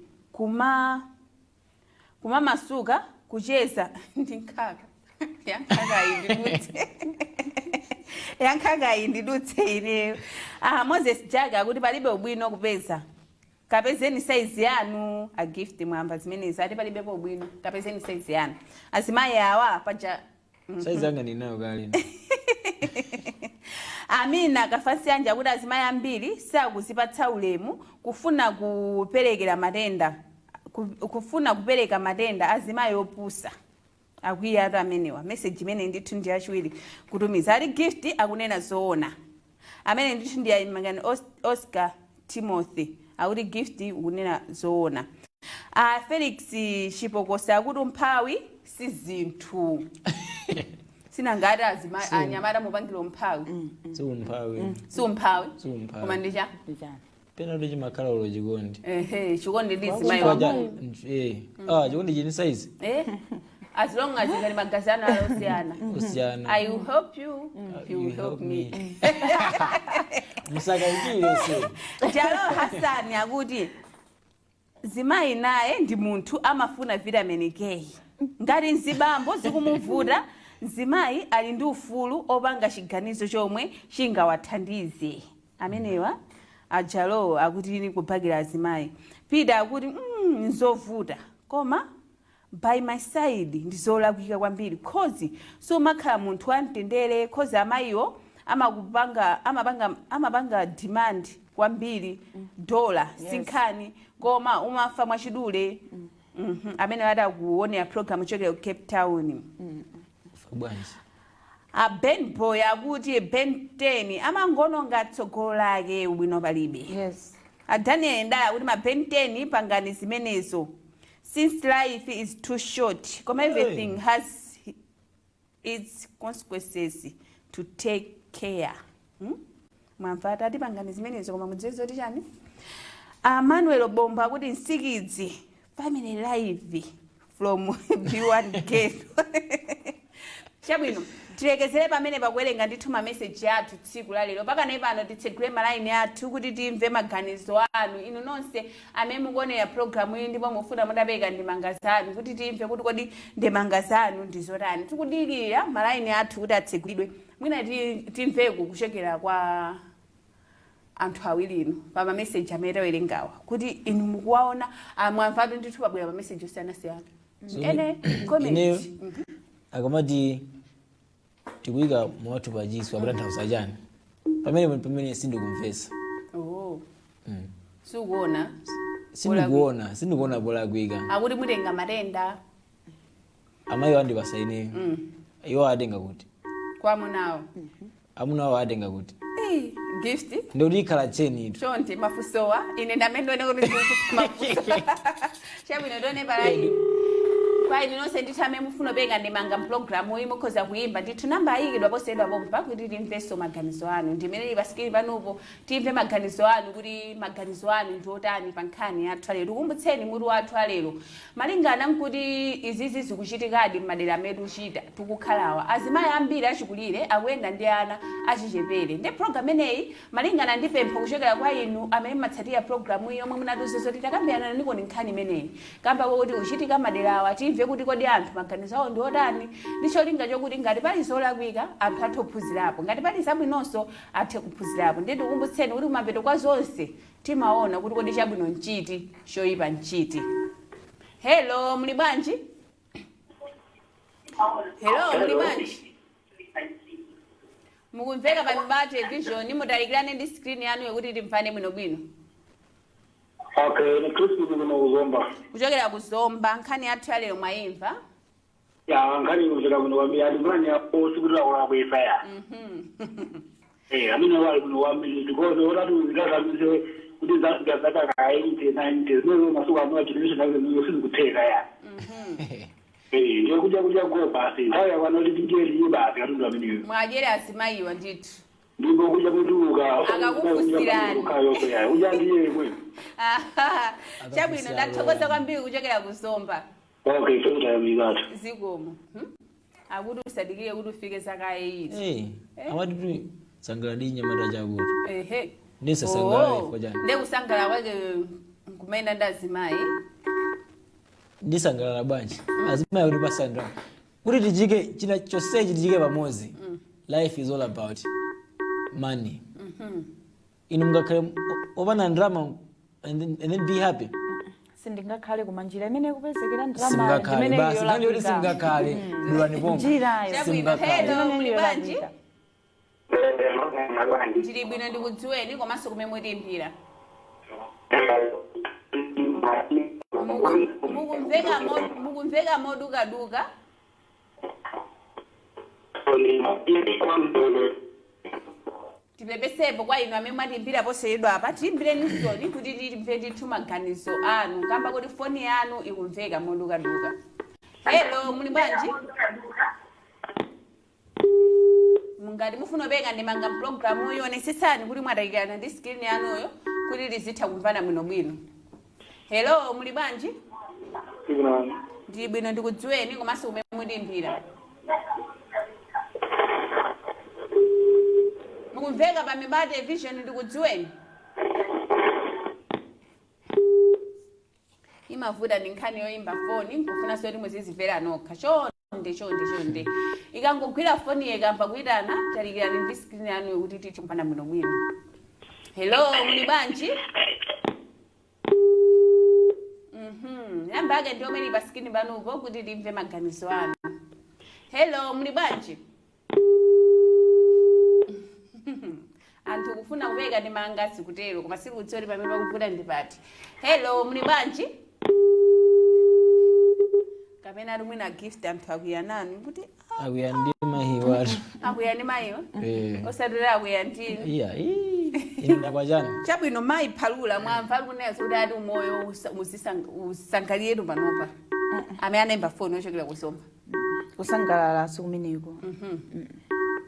kumamasuka kucheza ndi nkhaka yankhaka iyi ndidutse, yankhaka iyi ndidutse ineyo. Ah, Moses Jack akuti palibe ubwino kupeza, kapezeni saizi yanu. A Gift, mwamba zimenezi? Ati palibepo ubwino, kapezeni saizi yanu. Azimayi awa paja. Saizi yanga ndinayo kale. Amina Kafasi anja kuti azimayi ambiri sakuzipatsa ulemu, kufuna kuperekera matenda, kufuna kupereka matenda, azimayi opusa. Akwiya atu amenewa. Message imene ndithu ndi yachiwiri kutumiza. Ali Gift akunena zoona. Amene ndithu ndi ayimangani Oscar Timothy akuti Gift ukunena zoona. Felix Chipokosa akuti umphawi si zinthu, sinangati azima anyamata mupangire umphawi. Si umphawi. Si umphawi? Si umphawi. Koma ndicha? Ndichani? Pena kuti chimakhala ulo chikondi. Ehe, chikondi ndi zimayi. Chifukwa ah, chikondi chini saizi. As long as ngati magazi anu ali osiyana. Osiyana. I will help you, you will help me. Musakayikire se. Jalo Hassan akuti zimayi naye ndi munthu, amafuna vitamin K. Ngati mzibambo zikumuvuta, mzimayi ali ndi ufulu opanga chiganizo chomwe chingawathandize. Amenewa ajalo akuti ni kubakira azimayi. Peter akuti nzovuta, koma by my side ndizolakwika kwambiri, 'cause sumakhala munthu wamtendere, 'cause amayiwo amakupanga amapanga demand kwambiri dola. Sinkhani, koma umafa mwachidule. Amene ati akuonera program kuchokera ku Cape Town. Bwanji? A Ben Boy akuti Ben 10 amangononga tsogolo lake, ubwino palibe. A Daniel Ndala kuti ma Ben 10 pangani zimenezo since life is too short, koma everything has its consequences to take care. Mwamva? Tati pangani zimenezo koma mudziwe zoti chani. A Manuel Bombo akuti nsikidzi family live from B1 Gate. Chabwino, tilekezere pamene pakuwerenga ndithu mameseji athu tsiku la lero. Pakanayi pano titsegule malaini athu kuti timve maganizo anu inu nonse amene mukuonera programu iyi ndipo mufuna mutapereka ndemanga zanu, kuti timve kuti kodi ndemanga zanu ndi zotani. Tikudikirira malaini athu kuti atsegulidwe, mwina timveku kuchokera kwa anthu awiri inu pa mameseji amene tawerengawa, kuti inu mukuwaona. Mwamvatu ndithu, pabwera mameseji osiyanasiyana. So, ene comment. Ineyo akamati tikuyika mwathu pachiswe akutanthauza chani? Pamene sindikumvesa. Oh. Sikuona? Sindikuona polakwika. Akuti mutenga matenda. Amayi andipasa ineyo, iwo atenga kuti? Kwa amunawo. Amuna awo atenga kuti? Eh, Gift. Ndikuti ikhala cheni itu. Chonde, mafusowa ine ndamene ndione kuti mafuso. Chabwino, tione palaini. Kwa inu nonse ndithu amene mufuna kupereka ndemanga mpulogalamu iyi, mukhoza kuyimba ndithu. Namba ayikidwa posayidwa pompa kuti timvenso maganizo anu, ndimene ili pa screen panopo. Timve maganizo anu kuti maganizo anu ndi otani pa nkhani yathu alero. Tikumbutseni mutu wathu alero, malingana nkuti izizi zikuchitikadi m'madera amene tikuchita tikukhalawa. Azimayi ambiri achikulire akuyenda ndi ana achichepere. Ndi program imeneyi, malingana ndi pempho kuchokera kwa inu amene mumatsatira programu iyi, yomwe munatiuza zoti takambirana nikoni nkhani imeneyi kamba kuti kuchitika maderawa, timve kuti kodi anthu maganizo awo ndi otani, ndi cholinga chokuti ngati pali zolakwika anthu athe kuphunzirapo, ngati pali zabwinonso athe kuphunzirapo. Ndiye tikumbutseni kuti kumapeto kwa zonse timaona kuti kodi chabwino nchiti, choyipa nchiti. Hello, muli bwanji? Hello, muli bwanji? Mukumveka pa Mibawa Television. Mutalikirane ndi screen yanu yokuti timvane bwinobwino. Okay, ni Kristu kuno kuzomba. Kuchokera kuzomba. Nkhani yathu yalero mwayimva? Ya, nkhani kucheka kuno kwambiri, ati nkhani yapo sikuti kulakwisa ya. Eh, amene wali kuno kwambiri because otati uzikakamise kuti zafika zaka ka 80 90, zimene masuku ano generation yake niyo sizikutheka ya. Eh, ndiyo kudya kudya go basi. Nthawi yakwana kuti tidyere tiye basi katundu ameneyo. Mwadyere azimayiwa ndithu. Ndipo kudya kutuka. Akakufunsirani. Kayoso ya. Kudya ndiye kwe. Aha, chabwino, ndathokoza kwambiri kuchokera kuzomba. Okay, so tayamikatu. Zikomo. Akuti usadikire kuti ufike zaka 80. Eh, amati tu sangala ndi nyamata chakuti Ndisasangalala. Oh, Chifukwa chani? Ndiye kusangalala kwake nkumayenda ndi azimayi? Ndisangalala bwanji? Azimayi kuti pasandra kuti tichike china chonsechi, tichike pamodzi. Life is all about money. Inu mungakhale opanda ndalama and then be happy? Sindingakhale, koma njira imene kupezekera ndalama Simngakhale. ndimene Basi, nkhani yoti yolakwika. simngakhale, dulani pomwe. Njirayo. Chabwino. Simngakhale. Hello, Imene muli bwanji? yolakwika. Ndili bwino, ndikudziweni komanso kumene mutimbira. Mukumveka modukaduka. Tipepesepo kwa inu amene mwatimbira posachedwa apa. Tiyimbireni nsoni kuti timve ndithu maganizo anu, kamba kuti foni yanu ikumveka modukaduka. Hello, muli bwanji? Mungati mufuna kupereka ndemanga mpulogalamu, yonesesani kuti mwatalikirana ndi screen yanuyo kuti tizitha kumvana bwinobwino. Hello, muli bwanji? Ndili bwino, ndikudziweni komanso kumene mutimbira. Mukumveka pa Mibawa Television, ndikudziweni. Imavuta ndi nkhani yoyimba foni nkufunanso kuti muzizimvera nokha. Chonde, chonde, chonde, ikangogwira foni yekamva kuyitana, talikirani ndi screen yanuyo kuti tithe kumvana bwinobwino. Hello, muli bwanji? Namba yake ndi yomwe ili pa screen panupo kuti timve maganizo anu. Hello, muli bwanji? Anthu kufuna kupereka ndemanga sikutero, koma sikudziwa kuti pamene pakuvuta ndi pati. Hello, muli bwanji? Kapena ali mwina Gift, anthu akwiya nanu kuti Akwiya ndi mayiwatu. Akwiya ndi mayiwa? Eh. Osatera akwiya ndinu? Iya, ine ndakwachani? Chabwino, mayi Phalula, mwamva ali kunena kuti ati umoyo usangaliyetu panopa, amene anayimba foni ochokera kusomba. Kusangalala sikumeneko.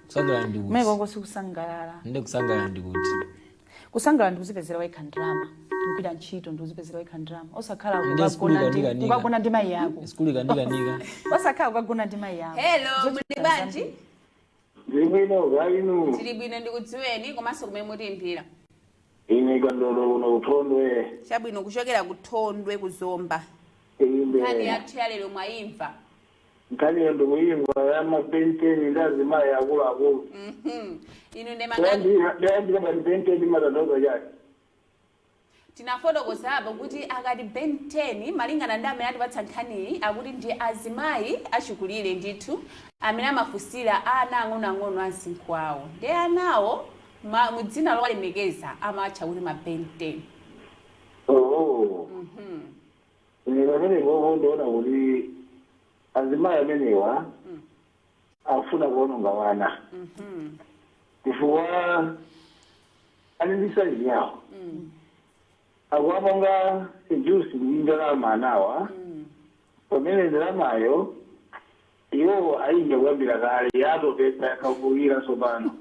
Kusangalala ndi Kumene kuti? koko sikusangalala. Ndi kusangalala ndi kuti? Kusangalala ndikuzipezera wekha ndalama, kugwira ntchito ndikuzipezera wekha ndalama, osakhala Ndiye skulu ikandikanika. kukagona ndi mayi yako. Skulu ikandikanika. Osakhala kukagona ndi mayi yako. Hello, Zochita muli bwanji? zambiri. Ndili bwino, kainu? Tili bwino, ndikudziweni komanso kumene mutimbira. Ine Kandolo kuno kuthondwe. Chabwino, kuchokera kuthondwe kuzomba. Inde. Nkhani yathu ya lero mwayimva? Nkhaniyo ndikuyimva, yamapenteni ndi azimayi akuluakulu. Inu ndemanga? Ndayambira pati penteni matanthauza chake? Tinafotokozapo kuti akati Ben 10, malingana ndi amene atipatsa nkhaniyi, akuti ndi azimayi achikulire ndithu amene amafunsira ana ang'onoang'ono a msinkhu wawo, ndi anawo. Mudzina lowalemekeza amatcha kuti ma Ben 10. Oh. Ine pamene popo ndiona kuti azimayi amenewa afuna kuononga wana. Chifukwa ali ndi size yawo. Akuwapanga seduce ndi ndalama anawa. Pamene ndalamayo iwo ayinja kuyambira kale yatopesa yakavulira tsopano.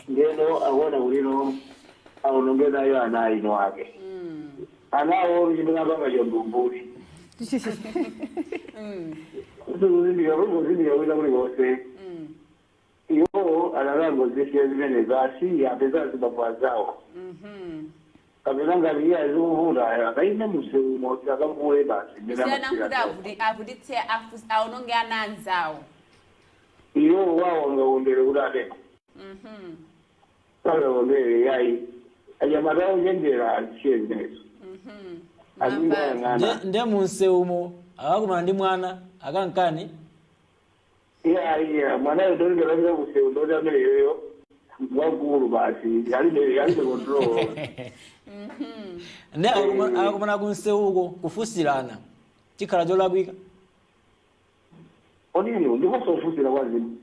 Ndeno akuona kulino aononge nayo ana ino ake. Anawo chimene apanga chombumbuli. Kuzindika kuzindika kuita kulikonse. Iwo analangozisiya zimene zasi apeza zibabwa zawo. Kapena ngati iye azikuvuta akaime msewu akavule basi. Kusiyana nkuti avutitse aononge ana anzawo. Iwo wawo angakondere kuti ateko. Angakondere yayi. Anyamata ochenjera asiye zimenezo. Azingoyang'ana. Nde munsewumo akakumana ndi mwana akankani. Iya iya mwanayo ndolingalaika kusewu ndoti amene yoyo wagulu basi alibe control. Nde akakumana kunsewuko kufusilana chikhala cholakwika. Onini ndikosofunsira kwazini.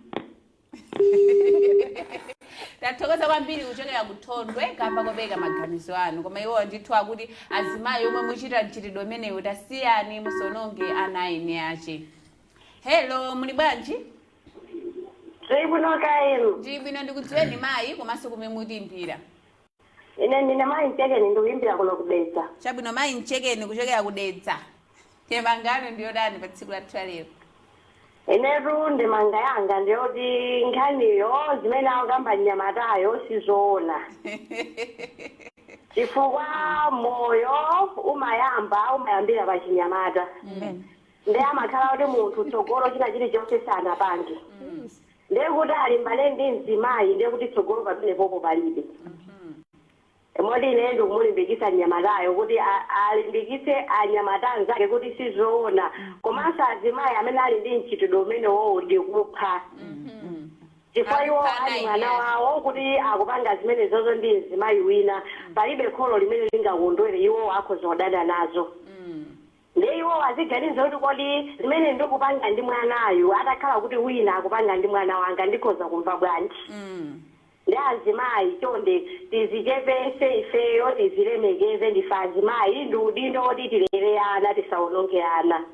Tathokoza kwambiri kuchokera kuthondwe kamba kopeka maganizo anu, koma iwo ndithu akuti azimayi omwe muchita mchitidwe umenewu tasiyani, musononge ana ene ache. Hello, muli bwanji? Ndibwino kaenu. Ndili bwino, ndikudziweni mayi komanso kumene mutimbira. Ine ndine mayi Mchekeni, ndikuyimbira kuno kudetsa. Chabwino, mayi Mchekeni kuchokera kudetsa, ndemangano ndiyodani pa tsiku lathu lero? Inetu ndemanga yanga ndiyoti nkhaniyo zimene akukamba mnyamatayo sizoona. Chifukwa moyo umayamba umayambira pa chinyamata. Ndi amakhala kuti munthu tsogolo china chilichonse sanapange. Ndiye kuti alimbane ndi mzimayi, ndiye kuti tsogolo pamenepopo palibe. Moti ine ndikumulimbikitsa mnyamatayo kuti alimbikitse anyamata anzake kuti sizoona, komanso azimayi amene ali ndi mchitidwe umenewowo ndikupha, chifukwa iwo Akupha ali mwana nayi. wawo kuti akupanga zimene zozo ndi mzimayi wina, palibe kholo limene lingakondwere, iwo akhoza kudada nazo. Ndi iwo aziganiza kuti kodi zimene ndikupanga ndi mwanayu, atakhala kuti wina akupanga ndi mwana wanga, ndikhoza kumva bwanji? Ndi azimayi chonde tizichepese ifeyo, tizilemekeze, ndife azimayi, ndi udindo oti tilere ana, tisawononge ana.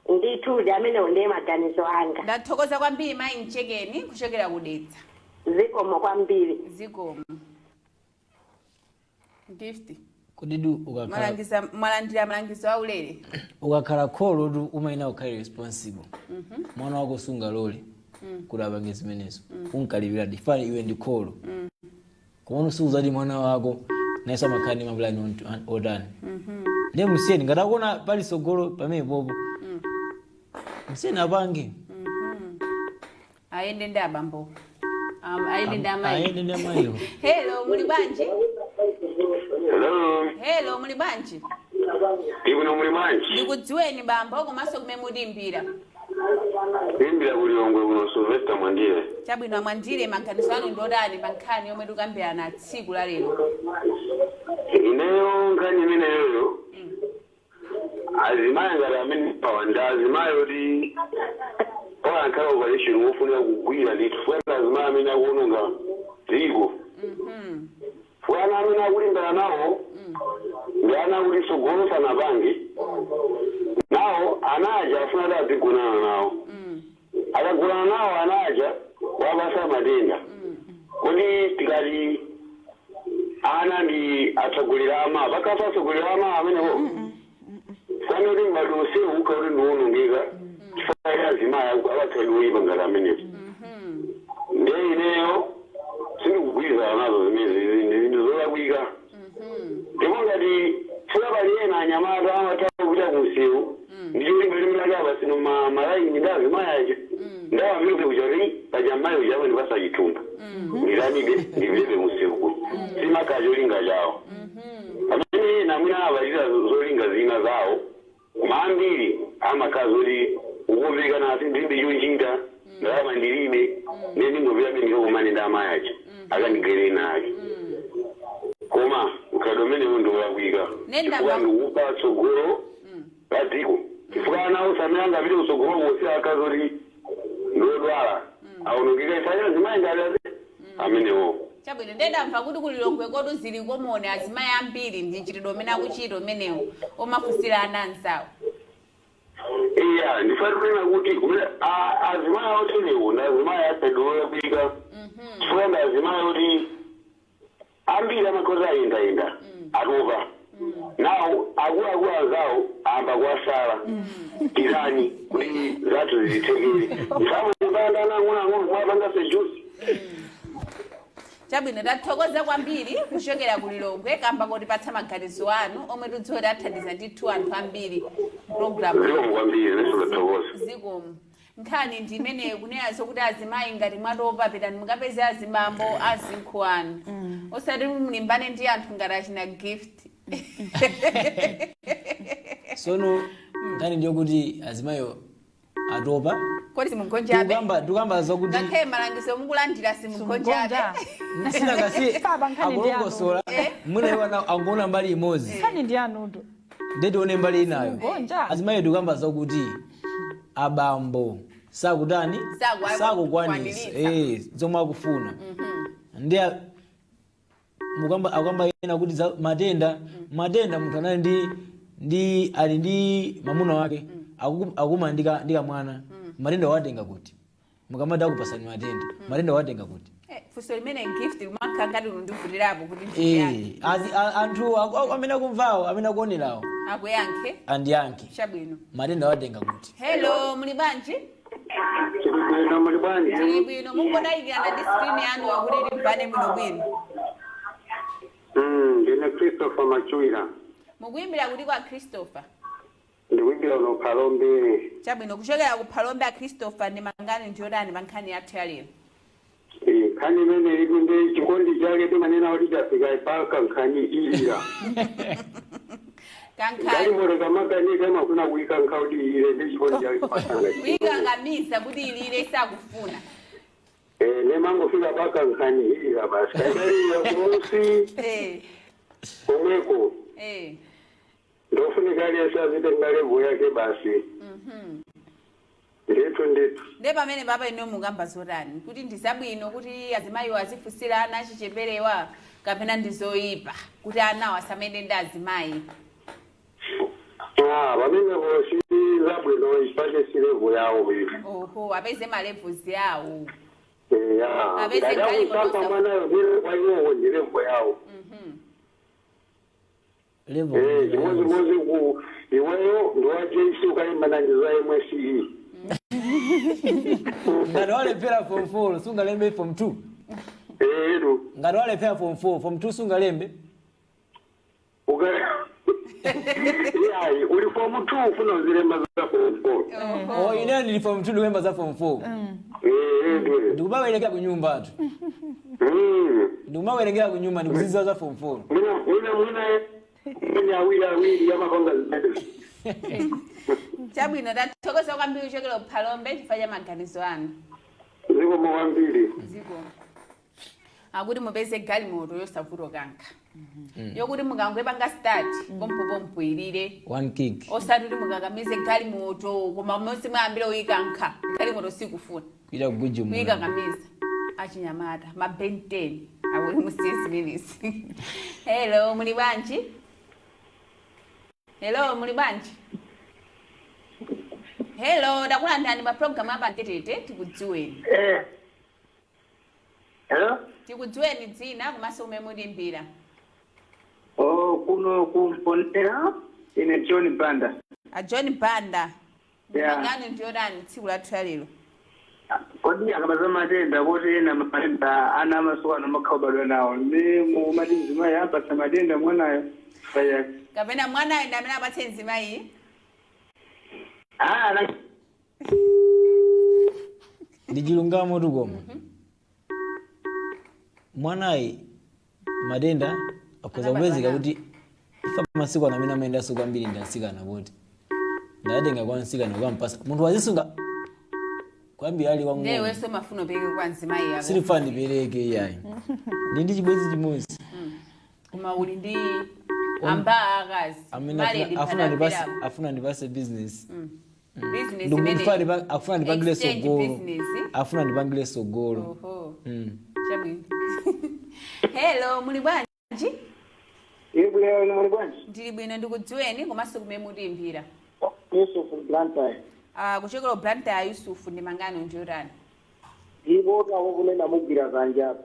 Ndithu ndi amenewo ndiye maganizo anga. Ndathokoza kwambiri mayi Mchekeni kuchokera kudetsa. Zikomo kwambiri. Zikomo. Gift. Kudidu ukakhala Mwalandira malangizo aulere. Ukakhala kholo tu umayenera kukhala responsible. Mwana wako sungalole kuti apange zimenezo, unkalipira difani, iwe ndi kholo. Komano suzati mwana wako nayenso amakhala ndi mapulani otani. Ndiye musiyeni, ngati akuona pali sogolo pamene popo, musiyeni apange. Ayende ndi abambo, ayende ndi amayi. Ayende ndi amayiwo. Hello, muli bwanji? Hello. Hello, muli bwanji? Ibwino, muli bwanji? Ndikudziweni bambo komanso kumene mutimbira. Kuimbira kulilongwe kuno, Sylvester Mwandire. Chabwino Amwandire, maganizo anu ndodani pa nkhani yomwe tikukambirana tsiku la lero? Ineyo nkhani imeneyoyo, azimayi ngati amene pawa ndi azimayi oti oyankhala operation wofunika kugwira ndithu, funa azimayi amene akuononga dziko. Funa amene akulimbana nawo ndi ana akuti sogolo sanapange nawo, anaja afuna ati azigonana nawo. Akagulana nawo anaja wabasa matenda. Kodi tikati ana ndi atsogoleri ama pakasa atsogoleri ama amenewo, fana kuti ngati usewu ukha kuti ndiwonongeka chifukwa cha azimayi abakhali oyipa ngati amenewo. Ndiye ineyo sindikugwirizana nazo zimene ndi zolakwika. Ndipo ngati pali ena anyamata amatha kupita kumsewu ndicholinga limene abasino malaini ndi azimayi aja, ndawambire kuja kuti paja mayi uja amene pasachithumba ndilanibe ndipitebe kumsewu kuno, simakhala cholinga chawo. Pamene ena mwina amachita zolinga zina zawo, koma ambiri amakhala zoti ukupeka nasi ndilibe chochita. Ndalama ndilibe, ndiye ndingopitabe ndikakumane ndi amayi aja akandigere ina ake. Koma mkhalidwe umenewo ndiwolakwika, chifukwa ndikupa tsogolo la dziko, chifukwa ana onse amene angapite kutsogolo kusi akazi oti ndiodwala awonongeka ifanya azimayi ngati amenewo. Chabwino, ndendamva kuti kulilongwe kotu zili common, azimayi ambiri ndi mchitidwe umene akuchita umenewo omafunsira ana anzawo. Iya, ndifuna kunena kuti kumene azimayi oterewo ndi azimayi akhalidwe olakwika, chifukwa ndi azimayi oti ambiri amakhoza ayendayenda, atopa nawo, akuluakulu anzawo amba kuwasala pitani kuti zathu zizithekere, msamupanda ang'onoang'ono kumapanga seduce. Chabwino, tathokoza kwambiri kuchokera ku Lilongwe kamba kotipatsa maganizo anu omwe tidziwe kuti athandiza ndithu anthu ambiri program. Zikomo kwambiri, nenso tathokoza. Zikomo. Nkhani ndi imeneyo, kunena zokuti azimayi ngati mwatopa, pitani mukapeze azibambo azinkhu anu, osati mulimbane ndi anthu ngati achina Gift. Sono nkhani ndiyokuti azimayo atopa. Kodi simugonjabe? Tikukamba zokuti Ngakhale malangizo mukulandira, simugonjabe? Simugonja. Sinangasi Papa, nkhani ndi anu. akulongosola, mwina iwo angoona mbali imodzi. Nkhani ndi anutu. Ndetione mbali inayo. Simugonja. Azimayi, tikukamba zokuti abambo sakutani? Sakukwanisa Kwaniritsa. Zomwe akufuna. Ndi akamba ena kuti za matenda, matenda munthu anali ndi ali ndi mamuna wake, akuma ndi kamwana, matenda watenga kuti? Mukamati akupasani matenda, matenda watenga kuti? Funso limene, Gift, limakhala ngati lundivutirapo kuti ndiyankhe. Anthu amene akumvawo, amene akuonerawo akuyankhe. Andiyankhe. Chabwino. Matenda watenga kuti? Hello, muli bwanji? Chilibwino, muli bwanji? Tili bwino. Mungodayikirana ndi screen yanuyo kuti timvane bwinobwino. Ndine Christopher Machuira. Mukuyimbira kuti kwa Christopher? Ndikuimbira uno Phalombe. Chabwino, kuchokera ku Phalombe a Christopher, ndi mangani ndiyotani pa nkhani yathu ya lero? Nkhani imene ili ndi chikondi chake timanena kuti chafika ipaka nkhani ilira. Kankhani. Galimoto kamakanika imafuna kuyika nkhaudi ile, ndi chikondi chake pasanga. Kuyikangamiza kuti ilire isakufuna. Nemangofika paka nkhani ilira basi, kaikalira kumusi komweko. Ndofunika aliyese azitenga level yake basi. Ndithu, ndithu. Nde pamene papa ino mukamba zotani, kuti ndi zabwino kuti azimayiwo azifunsira ana achicheperewa kapena ndi zoyipa kuti anawo asamende ndi azimayi? Ah, pamenepo si zabwino, chifukwa si level yawo iyi. Oho, apeze ma levels yawo. Ya. Apeze ngati galimoto. akusankha mwanayo ndile kwa iwowo, ndi level yawo. Level. Chimodzimodzi ku iweyo ndi wa JC ukalimbana ndi za MSCE. Ngati walephera form 4, sungalembe form 2? Edu. Ngati walephera form 4, form 2 sungalembe? Uka yayi, uli form 2, ufuna uzilemba za form 4. Oh, ine ndili form 2, ndikulemba za form 4? Edu. Ndikumawerengera ku nyumba tu. Ndikumawerengera ku nyumba, ndikuzidziwa za form 4. Mwina awiri awiri amapanga zimenezo. Chabwino, tathokoza kwambiri kuchokera ku Phalombe chifukwa cha maganizo anu. Zikomo kwambiri. Ziko akuti mupeze galimoto yosavuta kankha, yokuti mukangopanga start pompopompo ilire. One kick. Osati kuti mukakamize galimoto, koma monse mwayambira uyikankha galimoto sikufuna. Kuita kugujumula. Kuyikakamiza. Achinyamata ma Ben 10 akuti musiye zimenezi. Hello, muli bwanji? Hello, muli bwanji? Hello, takulandirani pa program apa Mtetete, tikudziweni. Hello? Tikudziweni dzina komanso umene mulimbira. Oh, kuno kumponera, ine John Banda. A John Banda. Yeah. Mangani ndiyotani tsiku lathu la lero? Kodi akabaza matenda kuti ena matenda ana amasuku ano makhaubadwa nawo, ndi mumati mzimayi apatsa matenda mwanayo paya? Kapena mwanayo ndi amene apatse mzimayi? Ah, Ndi chilungamo tu, koma mwanayi matenda akhoza Anabadwa kupezeka nawo. kuti ifa masiku ano amene amayendanso kwambiri ndi atsikana, poti ndatenga kwa mtsikana kukampasa munthu wazisunga. Kuyambira ali Ndiye wang'ono. iwenso mafuna upereke kwa mzimayi yako? Silifana ndipereke iyayi, ndi chibwenzi chimodzi. Koma uli ndi amba akazi. Amene Married. afuna afuna ndipase business. Business. Afuna ndipangile Exchange sogolo. business. Afuna ndipangile sogolo. Oho. Chabwino. Hello, muli bwanji? Ibwino, muli bwanji? Ndili bwino, ndikudziweni komanso kumene mutiimbira. Yusuf, Blantyre. Ah, kuchokera ku Blantyre, Yusufu, ndi mangano ndiotani? Ndipo kawo kunena mugwira zanja apa.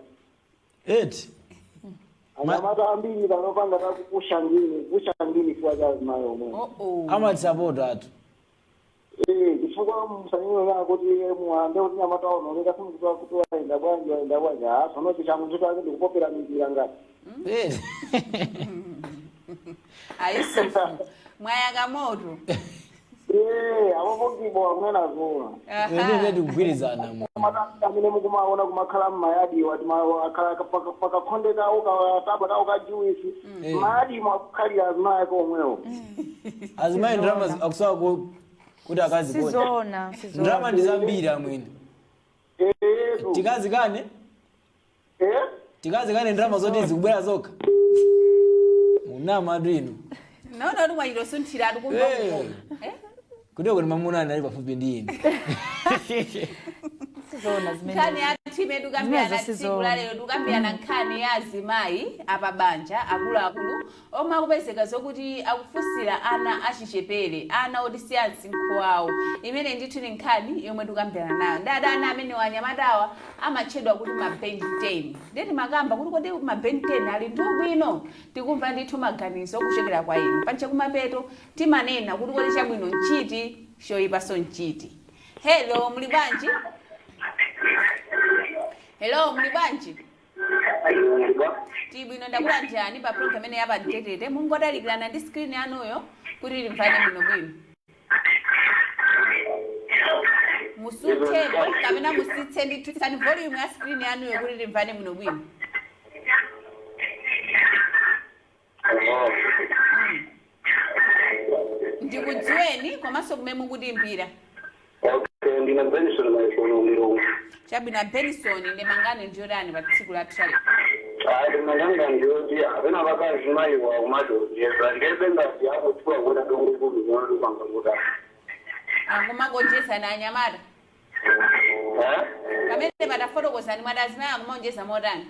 Eti. Anyamata ambiri vanopanga takupusha ngini, kupusha ngini chifukwa cha azimayi omwe. Oh. Amatisapota atu. Eh, chifukwa msanyiwe lako kuti muhambe kuti nyamata aononeka, simukutoa kuti waenda bwanji, waenda bwanji. Ah, sono chishangu chake ndikupopera mipira ngati. Eti. Ayusufu, mwayaka moto. Eh, apo akunena zoona. Ine ndikugwirizana mu. Amene mukumaona kumakhala mmayadi wati akhala pakakhonde kawo, kataba kawo ka juisi, mayadi mwakukhalira azimayi ake omwewo. Azimayi ndrama akusowa kuti akazikonda. Sizoona, sizoona. Ndrama ndi zambiri amwene. Etu. Tikazikane. Eh. Tikazikane ndrama zoti zikubwera zokha. Munama atu inu. Naona kuti mwachitosunthira atu kumva kukoma. Eh? Kuti kuti mamuna ali pafupi ndi ine. Sizoona zimene. Nkhani ya time tukambirana Zimenezo tsiku sizoona. la lero, tukambirana nkhani ya azimayi apabanja akuluakulu omwe akupezeka zokuti akufunsira ana achichepere, ana oti si amsinkhu wawo. Imene ndithu ni nkhani yomwe tikambirana nayo. Ndi ana amene wanyamatawa amatchedwa kuti ma Ben 10. Ndeti makamba kuti kodi ma Ben 10 ali ndi ubwino? Tikumva ndithu maganizo kuchokera kwa inu. Pancha kumapeto timanena kuti kodi chabwino nchiti, choyipaso nchiti? Hello, muli bwanji? Hello, muli bwanji? Tibwino, ndakulandirani pa program imene yapa Mtetete. Mungodalikirana ndi screen yanuyo kuti limvane bwinobwino. Musuthepo kapena musitse ndithu, tsitsani volume ya screen yanuyo kuti limvane bwinobwino. Ndikudziweni komanso kumene mukutiimbira. Okay, ndine Benson Maisono, Lilongwe. Chabwino, Benson, ndi mangano ndiyotani pa tsiku la lero? Ayi, manganga ndiyoti apena vakazimayiwa kumadonjeza ndebe ngati akutiwa kuona dongo lupanga kuda. Angumagonjezana anyamata? Eh? Pamene patafotokozani, mwati azimayi akumaonjeza motani?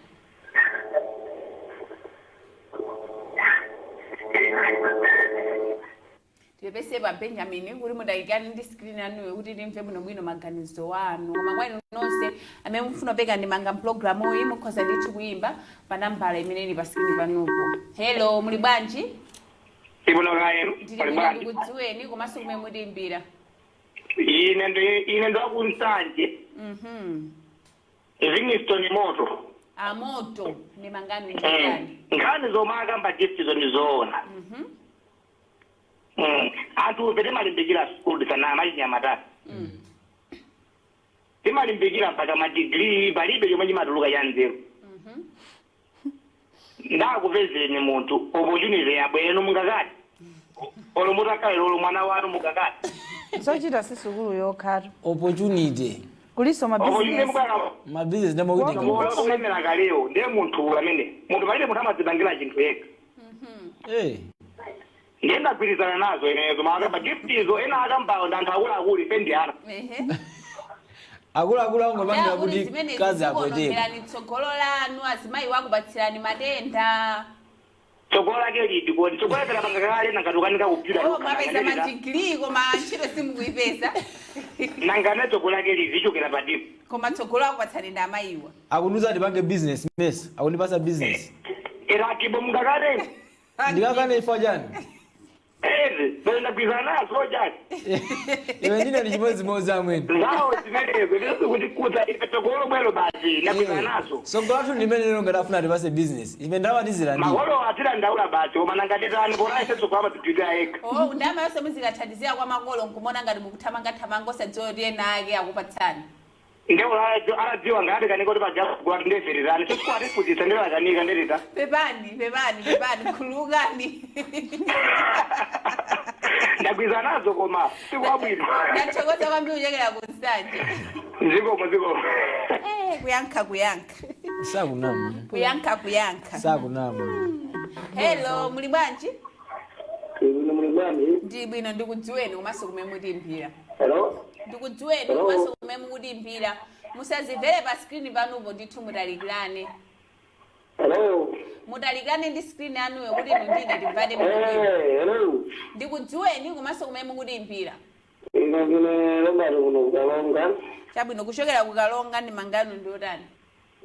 Tipepese pa Benjamin kuti mudayikani ndi screen yanuyo kuti timve bwinobwino maganizo wanu. Koma kwa inu nonse amene mufuna kupeka ndimanga mpulogalamu iyi, mukhoza ndithu kuyimba pa nambala imene ili pa screen panupo. Hello, muli bwanji? Ibwino kaenu? Ndili Pali bwino. bwanji? Ndikudziweni komanso kumene mutiimbira. Ine ndakunsanje. Livingston Moto. Amoto, ndi mangano njani? Nkhani zomwe akamba giftizo ndizoona. Anthu ife timalimbikira sukulu sana, amachinyamata timalimbikira mpaka madigiri, palibe chomwe chimatuluka cha nzeru. Ndakupezeni munthu, opportunity yabweno, mungakati olo mutakale lolo mwana wanu mungakati? Zochita si sukulu yokhatu. Opportunity. Kuliso opportunity mabizinesi. mukaka Mabizinesi ndamakutenga. olemera kalewo ndiye munthu amene munthu palibe munthu amadzipangira chinthu yekha. Ndiye ndagwirizana nazo inezo makamba giftizo, ena akambawo ndi anthu akuluakulu, ife ndi ana. Akuluakulu angopangira Kuti kuti zimene kazi apweteka. zikuonongerani tsogolo lanu, azimayi wakupatsirani matenda. Tsogolo lake liti kodi? Tsogolo lake lapanga kale nangatukanika kupita. Oh, mwapeza madigiri koma ntchito simukuyipeza. Nangane tsogolo lake liti ichokera padipo? Koma tsogolo akupatsani ndi amayiwa. Akundiuza ndipange business mess, akundipasa business. Irakibo mungakateni? Ndikakane ifwa chani? Ezi pele ndagwirizana nazo chani. Iwe ndine ndi chimodzimodzi amwene. Zawo zimenezo ndizikuti ife tsogolo bwelo basi, ndagwirizana nazo. Tsogolo lathu ndimene lero ngati afuna ndipase business, ife ndamatizira ndi Makolo atidandaula basi, koma nangatitani pona ife tsogolo amadzigwirira yekha. Oh, ndama yonse muzikathandizira kwa makolo nkumona ngati mukuthamangathamanga, osadziwa kuti ena ake akupatsani. Ndewo aladziwa ngati kanika kuti pajagula tindevererani sisikwatiphunzitsa ndilakanika nderita. Pepani, pepani, pepani, khululukani. Ndagwiza nazo koma sikwabwino. Ndathokoza kwambiri kuchokera ku Nsanje. Zikomo, zikomo. Eh, kuyankha kuyankha. Sakunama. Kuyankha kuyankha. Sakunama. Hello, muli bwanji? Ino muli bwanji? Ndi bwino, ndikudziweni komanso kumene mutimbira. Hello. Ndikudziweni Hello. komanso kumene mukutimbira. Musazimvere pa screen panupo ndithu, mutalikirane. Hello. Mutalikirane ndi screen yanuyo kuti inu ndine timvane bwinobwino. Eh, hello. Ndikudziweni komanso kumene mukutimbira. Ine ndine Robert kuno kuKalonga. Chabwino, kuchokera kuKalonga, ndi mangano ndi otani?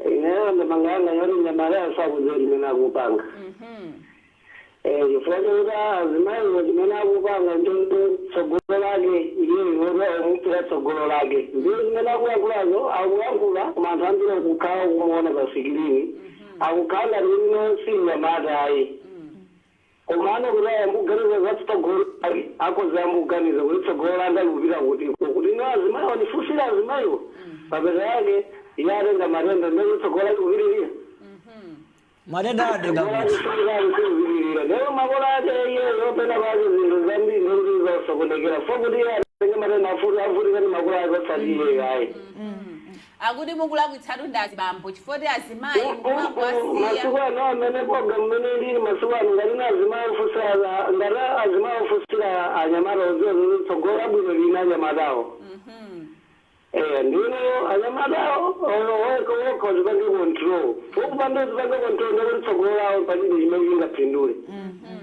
Ineyo ndimanganga yoti nyamala sakudziwa chimene akupanga. Eh, chifukwa chokuti azimayiwo chimene akupanga ncho tsogolo lake, iye iwoti omupira tsogolo lake. Ndiye chimene akuyankhulazo akuyankhula, koma anthu ambiri akukhala kumuona pa screen. Akukhala ngati ino si nyamata ayi. Koma ano kuti ayambuganiza za tsogolo lake, akoze ambuganiza kuti tsogolo langa likupita kuti kuti ino azimayiwo nifunsira azimayiwo. Papeta yake iye atenga matenda ndiye tsogolo lake kupitirira. Matenda awatenga kuti? Lero makolo ake iyeyo pena pake zinthu zambiri ndozosokonekera fo kuti iye atenge matenda afutika ndi makolo ake osati iyeyo ayi. Akuti mukulakwitsatu ndi azibambo chifukwa azimayi mukumangowasiya. Masiku ano amene program mene ilili masiku ano, ngati na azimayi ofusira, ngati azimayi ofusira anyamata odziwa zoti tsogolo labwino lina anyamatawo. Eh, ndino anyamatawo wekha uzipange control, ukupanda uzipange control ndekuti tsogolo lawo palibe chimene chingapindule.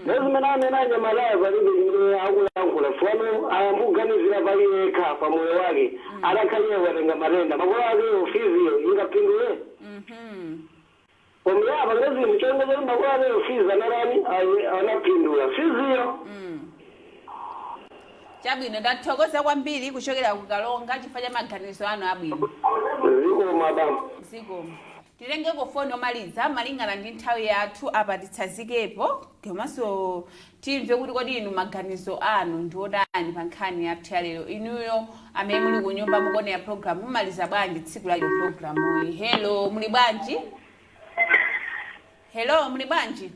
Ndezimene anena anyamatawo palibe chimene akuyankhula fano ayambuganizira pali yekha pamoyo wake adakhaliye watenga matenda makolo ake fees iyo ingapindule. Koma apa ngezinthu chonga choti makolo ake fees anatani, anapindula fees iyo. Chabwino, ndathokoza kwambiri kuchokera kuKalonga chifukwa cha maganizo anu abwino. Zikomo bambo. Zikomo. Titengeko foni yomaliza malingana ndi nthawi yathu apa, titsazikepo komanso timve kuti kodi inu maganizo anu ndi otani pa nkhani yathu ya lero. Inuyo amene muli ku nyumba mukuonera program, mumaliza bwanji tsiku la lero programuyi? Hello, muli bwanji? Hello, muli bwanji?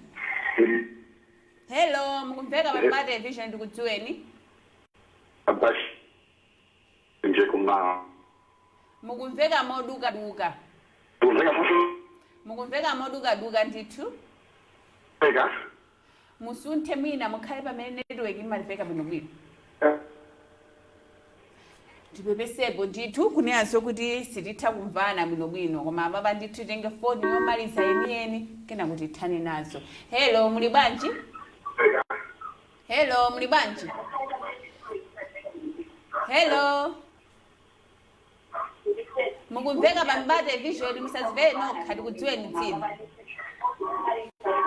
Hello, mukumveka pa television, ndikudziweni. Abbas nje kuma. Mukumveka modukaduka. Kumveka futhi. Mukumveka modukaduka ndithu. Eka. Musunthe mwina mukhale pamene network imamveka bwinobwino. Ndipepesepo ndithu kunenazo kuti sititha kumvana bwinobwino, koma apapa ndithu titenge foni yomaliza yeniyeni kena kuti tithane nazo. Hello, muli bwanji? Hello, muli bwanji? Hello, mukumveka pa Mibawa Television, musazimvere nokha, tikudziweni dzina.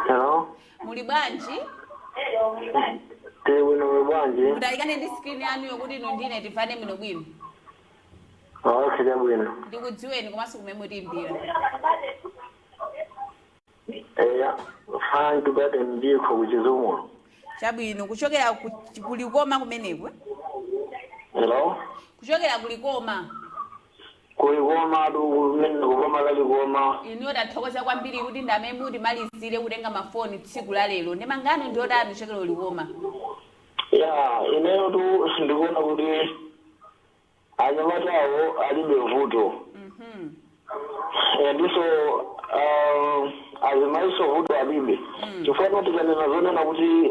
Hello. Muli bwanji? Tili bwino, muli bwanji? Mutalikane ndi screen yanuyo kuti inu ndine timvane bwinobwino. Okay, chabwino. Ndikudziweni komanso kumene mutimbira. Eya, Frank Garden ndikho kuChizumulo. Chabwino, kuchokera kuLikoma kumenekwe? Hello. Kuchokera kuLikoma? KuLikoma tu kumene kupama kaLikoma. Inuyo tathokoza kwambiri kuti ndamene mutimalizire kutenga mafoni tsiku la lero. Ndi mangano ndi otani kuchokera kuLikoma? Ya, ineyo tu ndikuona kuti anyamatawo alibe vuto. Ndiso azimayiso vuto alibe, chifukwa tikanena zonena kuti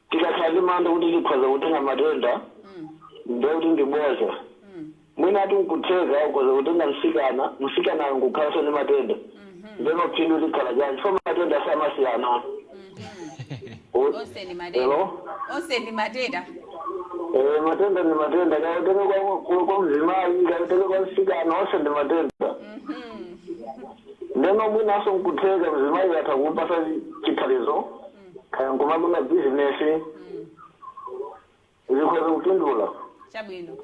tikakhala ndi mantha kuti tikhoza kutenga matenda, ndekuti ndiboza. Mwina ati nkutheka ukhoza kutenga msikana, msikana nkukhalanso ndi matenda, ndeno phindu likhala chani? Chifukwa matenda samasiyana. Onse ndi matenda. Hello? Onse ndi matenda. Eh, matenda ndi matenda, kautenge kwa mzimayi, kautenge kwa msikana, onse ndi matenda. Ndeno mwinaso nkutheka mzimayi atha kupasa chithalizo kaya nkumapanga bizinesi, zikhoza kupindula. Chabwino,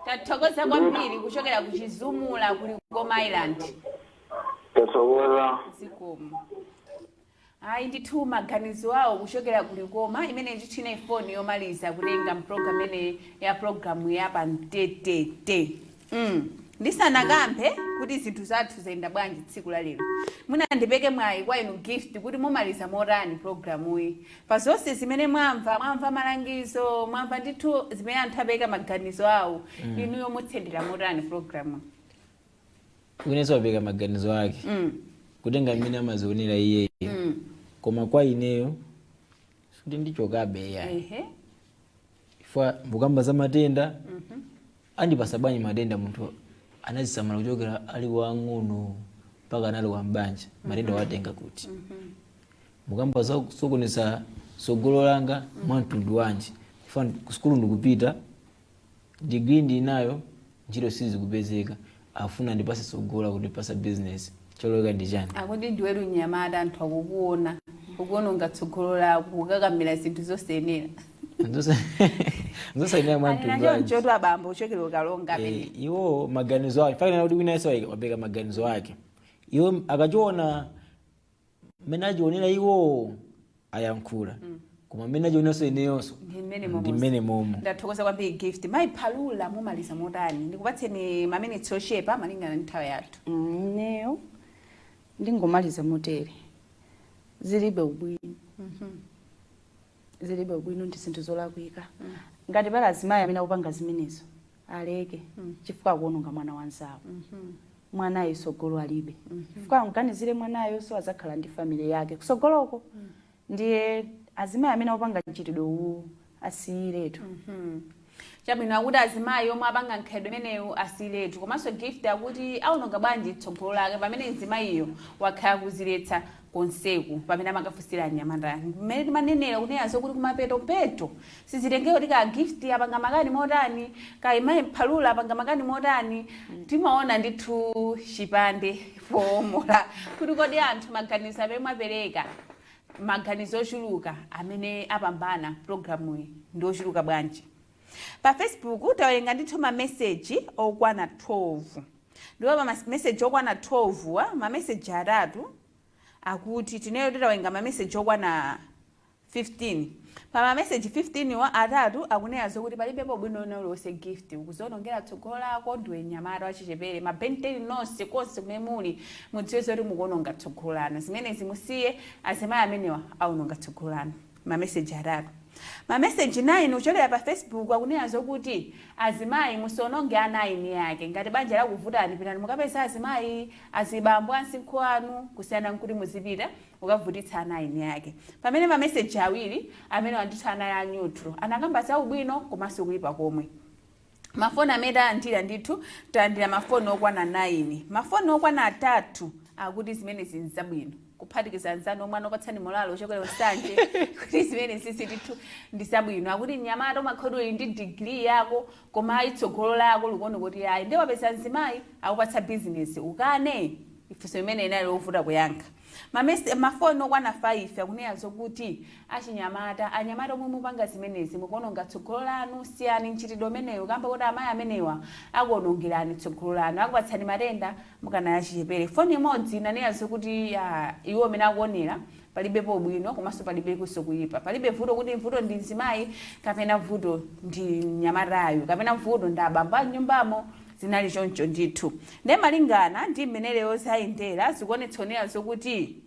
tathokoza kwambiri kuchokera kuChizumula kuLikoma Island. Tathokoza. Zikomo. Ayi ndithu, maganizo awo kuchokera kuLikoma. Imene ndithu ine foni yomaliza kutenga mpulogalamu imene ya programu ya pamtetete. Ndisanakambe kuti zinthu zathu zayenda bwanji tsiku la lero, mwina ndipeke mwayi kwa inu Gift kuti mumaliza motani programuyi pa zonse zimene mwamva. Mwamva malangizo, mwamva ndithu zimene anthu apeka maganizo awo. Inuyo mutsendera motani programu? Winenso wapeka maganizo ake kutenga mmene amazionera iyeyo, koma kwa ineyo sikuti ndichokabe yayi. Ifwa mbukamba za matenda, andipasa bwanji matenda? Munthu anazisamala kuchokera ali wang'ono mpaka anali wambanja, matenda watenga kuti? Mukamba za kusokoneza sogolo langa mwa mtundu wanji? Ifa kusukulu ndikupita, digiri ndinayo, ntchito sizikupezeka, afuna ndipase sogolo kundipasa business, choloweka ndi chani? Akuti ndiweru mnyamata, anthu akukuona ukuononga tsogolo lako, kukakamira zinthu zosayenera. Zosayenera mwa mtundu wanji? Chonchotu abambo uchokera ukalonga amene. Iwo maganizo ake fakena kuti wina yense wapeka maganizo ake, iwo akachiona mmene achionera iwo ayankhula, koma mmene achionenso ineyonso ndi mmene ndi momo. mmene momo. Ndathokoza kwambiri, Gift. Mayi Phalula, mumaliza motani? Ndikupatseni maminitsi ochepa malingana ndi nthawi yathu. Ineyo ndingomaliza motere: zilibe ubwino, zilibe ubwino, ndi zinthu zolakwika. Ngati pali azimayi amene akupanga zimenezo, aleke, chifukwa akuononga mwana wanzawo. Mwanayo sogolo alibe, chifukwa amganizire mwanayo so azakhala ndi family yake kusogoloko. Ndiye azimayi amene akupanga mchitidwe uwu asiyiretu. Chabwino, akuti azimayi omwe apanga nkhalidwe imeneyo asiyiretu. Komanso Gift akuti aononga bwanji tsogolo lake pamene mzimayiyo wakhala kuziletsa konseku pamene amakafunsira anyamata? Mmene timanenera kunena zokuti kumapetopeto sizitengeko kuti ka Gift apanga makani motani, ka imayi Mphalula apanga makani motani, timaona ndithu chipande powomola kuti kodi anthu maganizo amene mwapereka, maganizo ochuluka amene apambana programuyi ndi ochuluka bwanji. Pa Facebook tawerenga ndithu mameseji okwana 12, ndipo pa mameseji okwana 12 wa mameseji atatu akuti tineyo titawerenga mameseji okwana 15. Pa mameseji 15 wa atatu akunena zokuti palibepo bwino uliwonse, Gift, ukuzionongera tsogolo lako, ndiwe mnyamata wachichepere. Mabenteni nonse konse kumene muli, mudziwe zoti mukuononga tsogolo lanu. Zimenezi musiye, azimayi amenewa aononga tsogolo lanu. Mameseji atatu. Mameseji 9 kuchokera pa Facebook akunena zokuti azimayi musiononge ana aini ake. Ngati banja lakuvutani, pitani mukapeza azimayi, azibambo ansinkhu anu, kusiyana nkuti muzipita ukavutitsa ana aini ake. Pamene mameseji awiri amene wandithu anali a neutral, anakamba za ubwino komanso kuyipa komwe. Mafoni amene talandira ndithu, talandira mafoni okwana 9. Mafoni okwana atatu akuti zimenezi nzabwino, kuphatikiza anzanu omwe anapatsani molalo ochokera Nsanje kuti zimene sisi ndithu ndi zabwino. Akuti mnyamata umakhala uli ndi digiri yako, koma ayi, tsogolo lako likuone kuti ayi, ndi wapeza mzimayi akupatsa bizinesi, ukane? Ifunso imene inali lovuta kuyankha. Mafoni okwana 5 akunena zokuti achinyamata, anyamata omwe mupanga zimenezi, mukuononga tsogolo lanu, siyani mchitidwe umeneyo, kamba kuti amayi amenewa akuonongerani tsogolo lanu, akupatsani matenda mukanali achichepere. Foni imodzi inanena zokuti iwo amene akuonera palibepo bwino komanso palibeponso kuyipa, palibe vuto kuti vuto ndi mzimayi kapena vuto ndi mnyamatayo kapena vuto ndi abambo a mnyumbamo. Zinali choncho ndithu. Ndiye malingana ndi mmene lero zayendera, zikuonetsa zokuti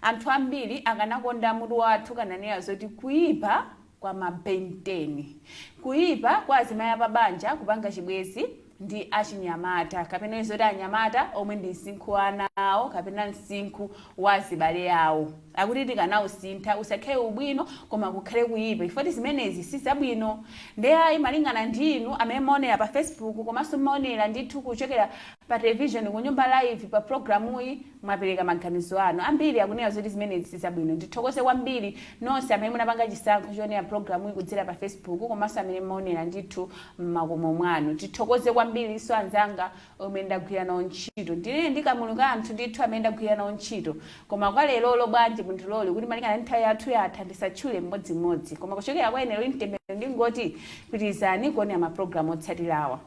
anthu ambiri akanakonda mutu wathu kananena zoti kuyipa kwa mabenteni, kuyipa kwa azimayi apabanja kupanga chibwezi ndi achinyamata, kapena zoti anyamata omwe ndi msinkhu wa ana awo kapena msinkhu wa azibale awo. Akuti tikanawusintha usakhale ubwino koma kukhale kuyipa, ifoti zimenezi si zabwino. Ndiye ayi, malingana ndi inu amene maonera pa Facebook komanso maonera ndithu kuchokera pa television kunyumba live pa programuyi, mwapereka maganizo anu. Ambiri akunena zoti zimenezi si zabwino. Ndithokoze kwambiri nonse amene munapanga chisankho choonera programuyi kudzera pa Facebook komanso amene maonera ndithu m'makomo mwanu. Tithokoze kwambiri so anzanga omwe ndagwira nawo ntchito. Ndine ndi kamulu ka anthu ndithu amene ndagwira nawo ntchito, koma kwa lerolo bwanji mundilole kuti malingana ndi nthawi yathu yatha ndisatchule mmodzimmodzi, koma kuchokera kwa ine Loli Mtembere ndingoti pitirizani kuonera mapulogalamu otsatirawa.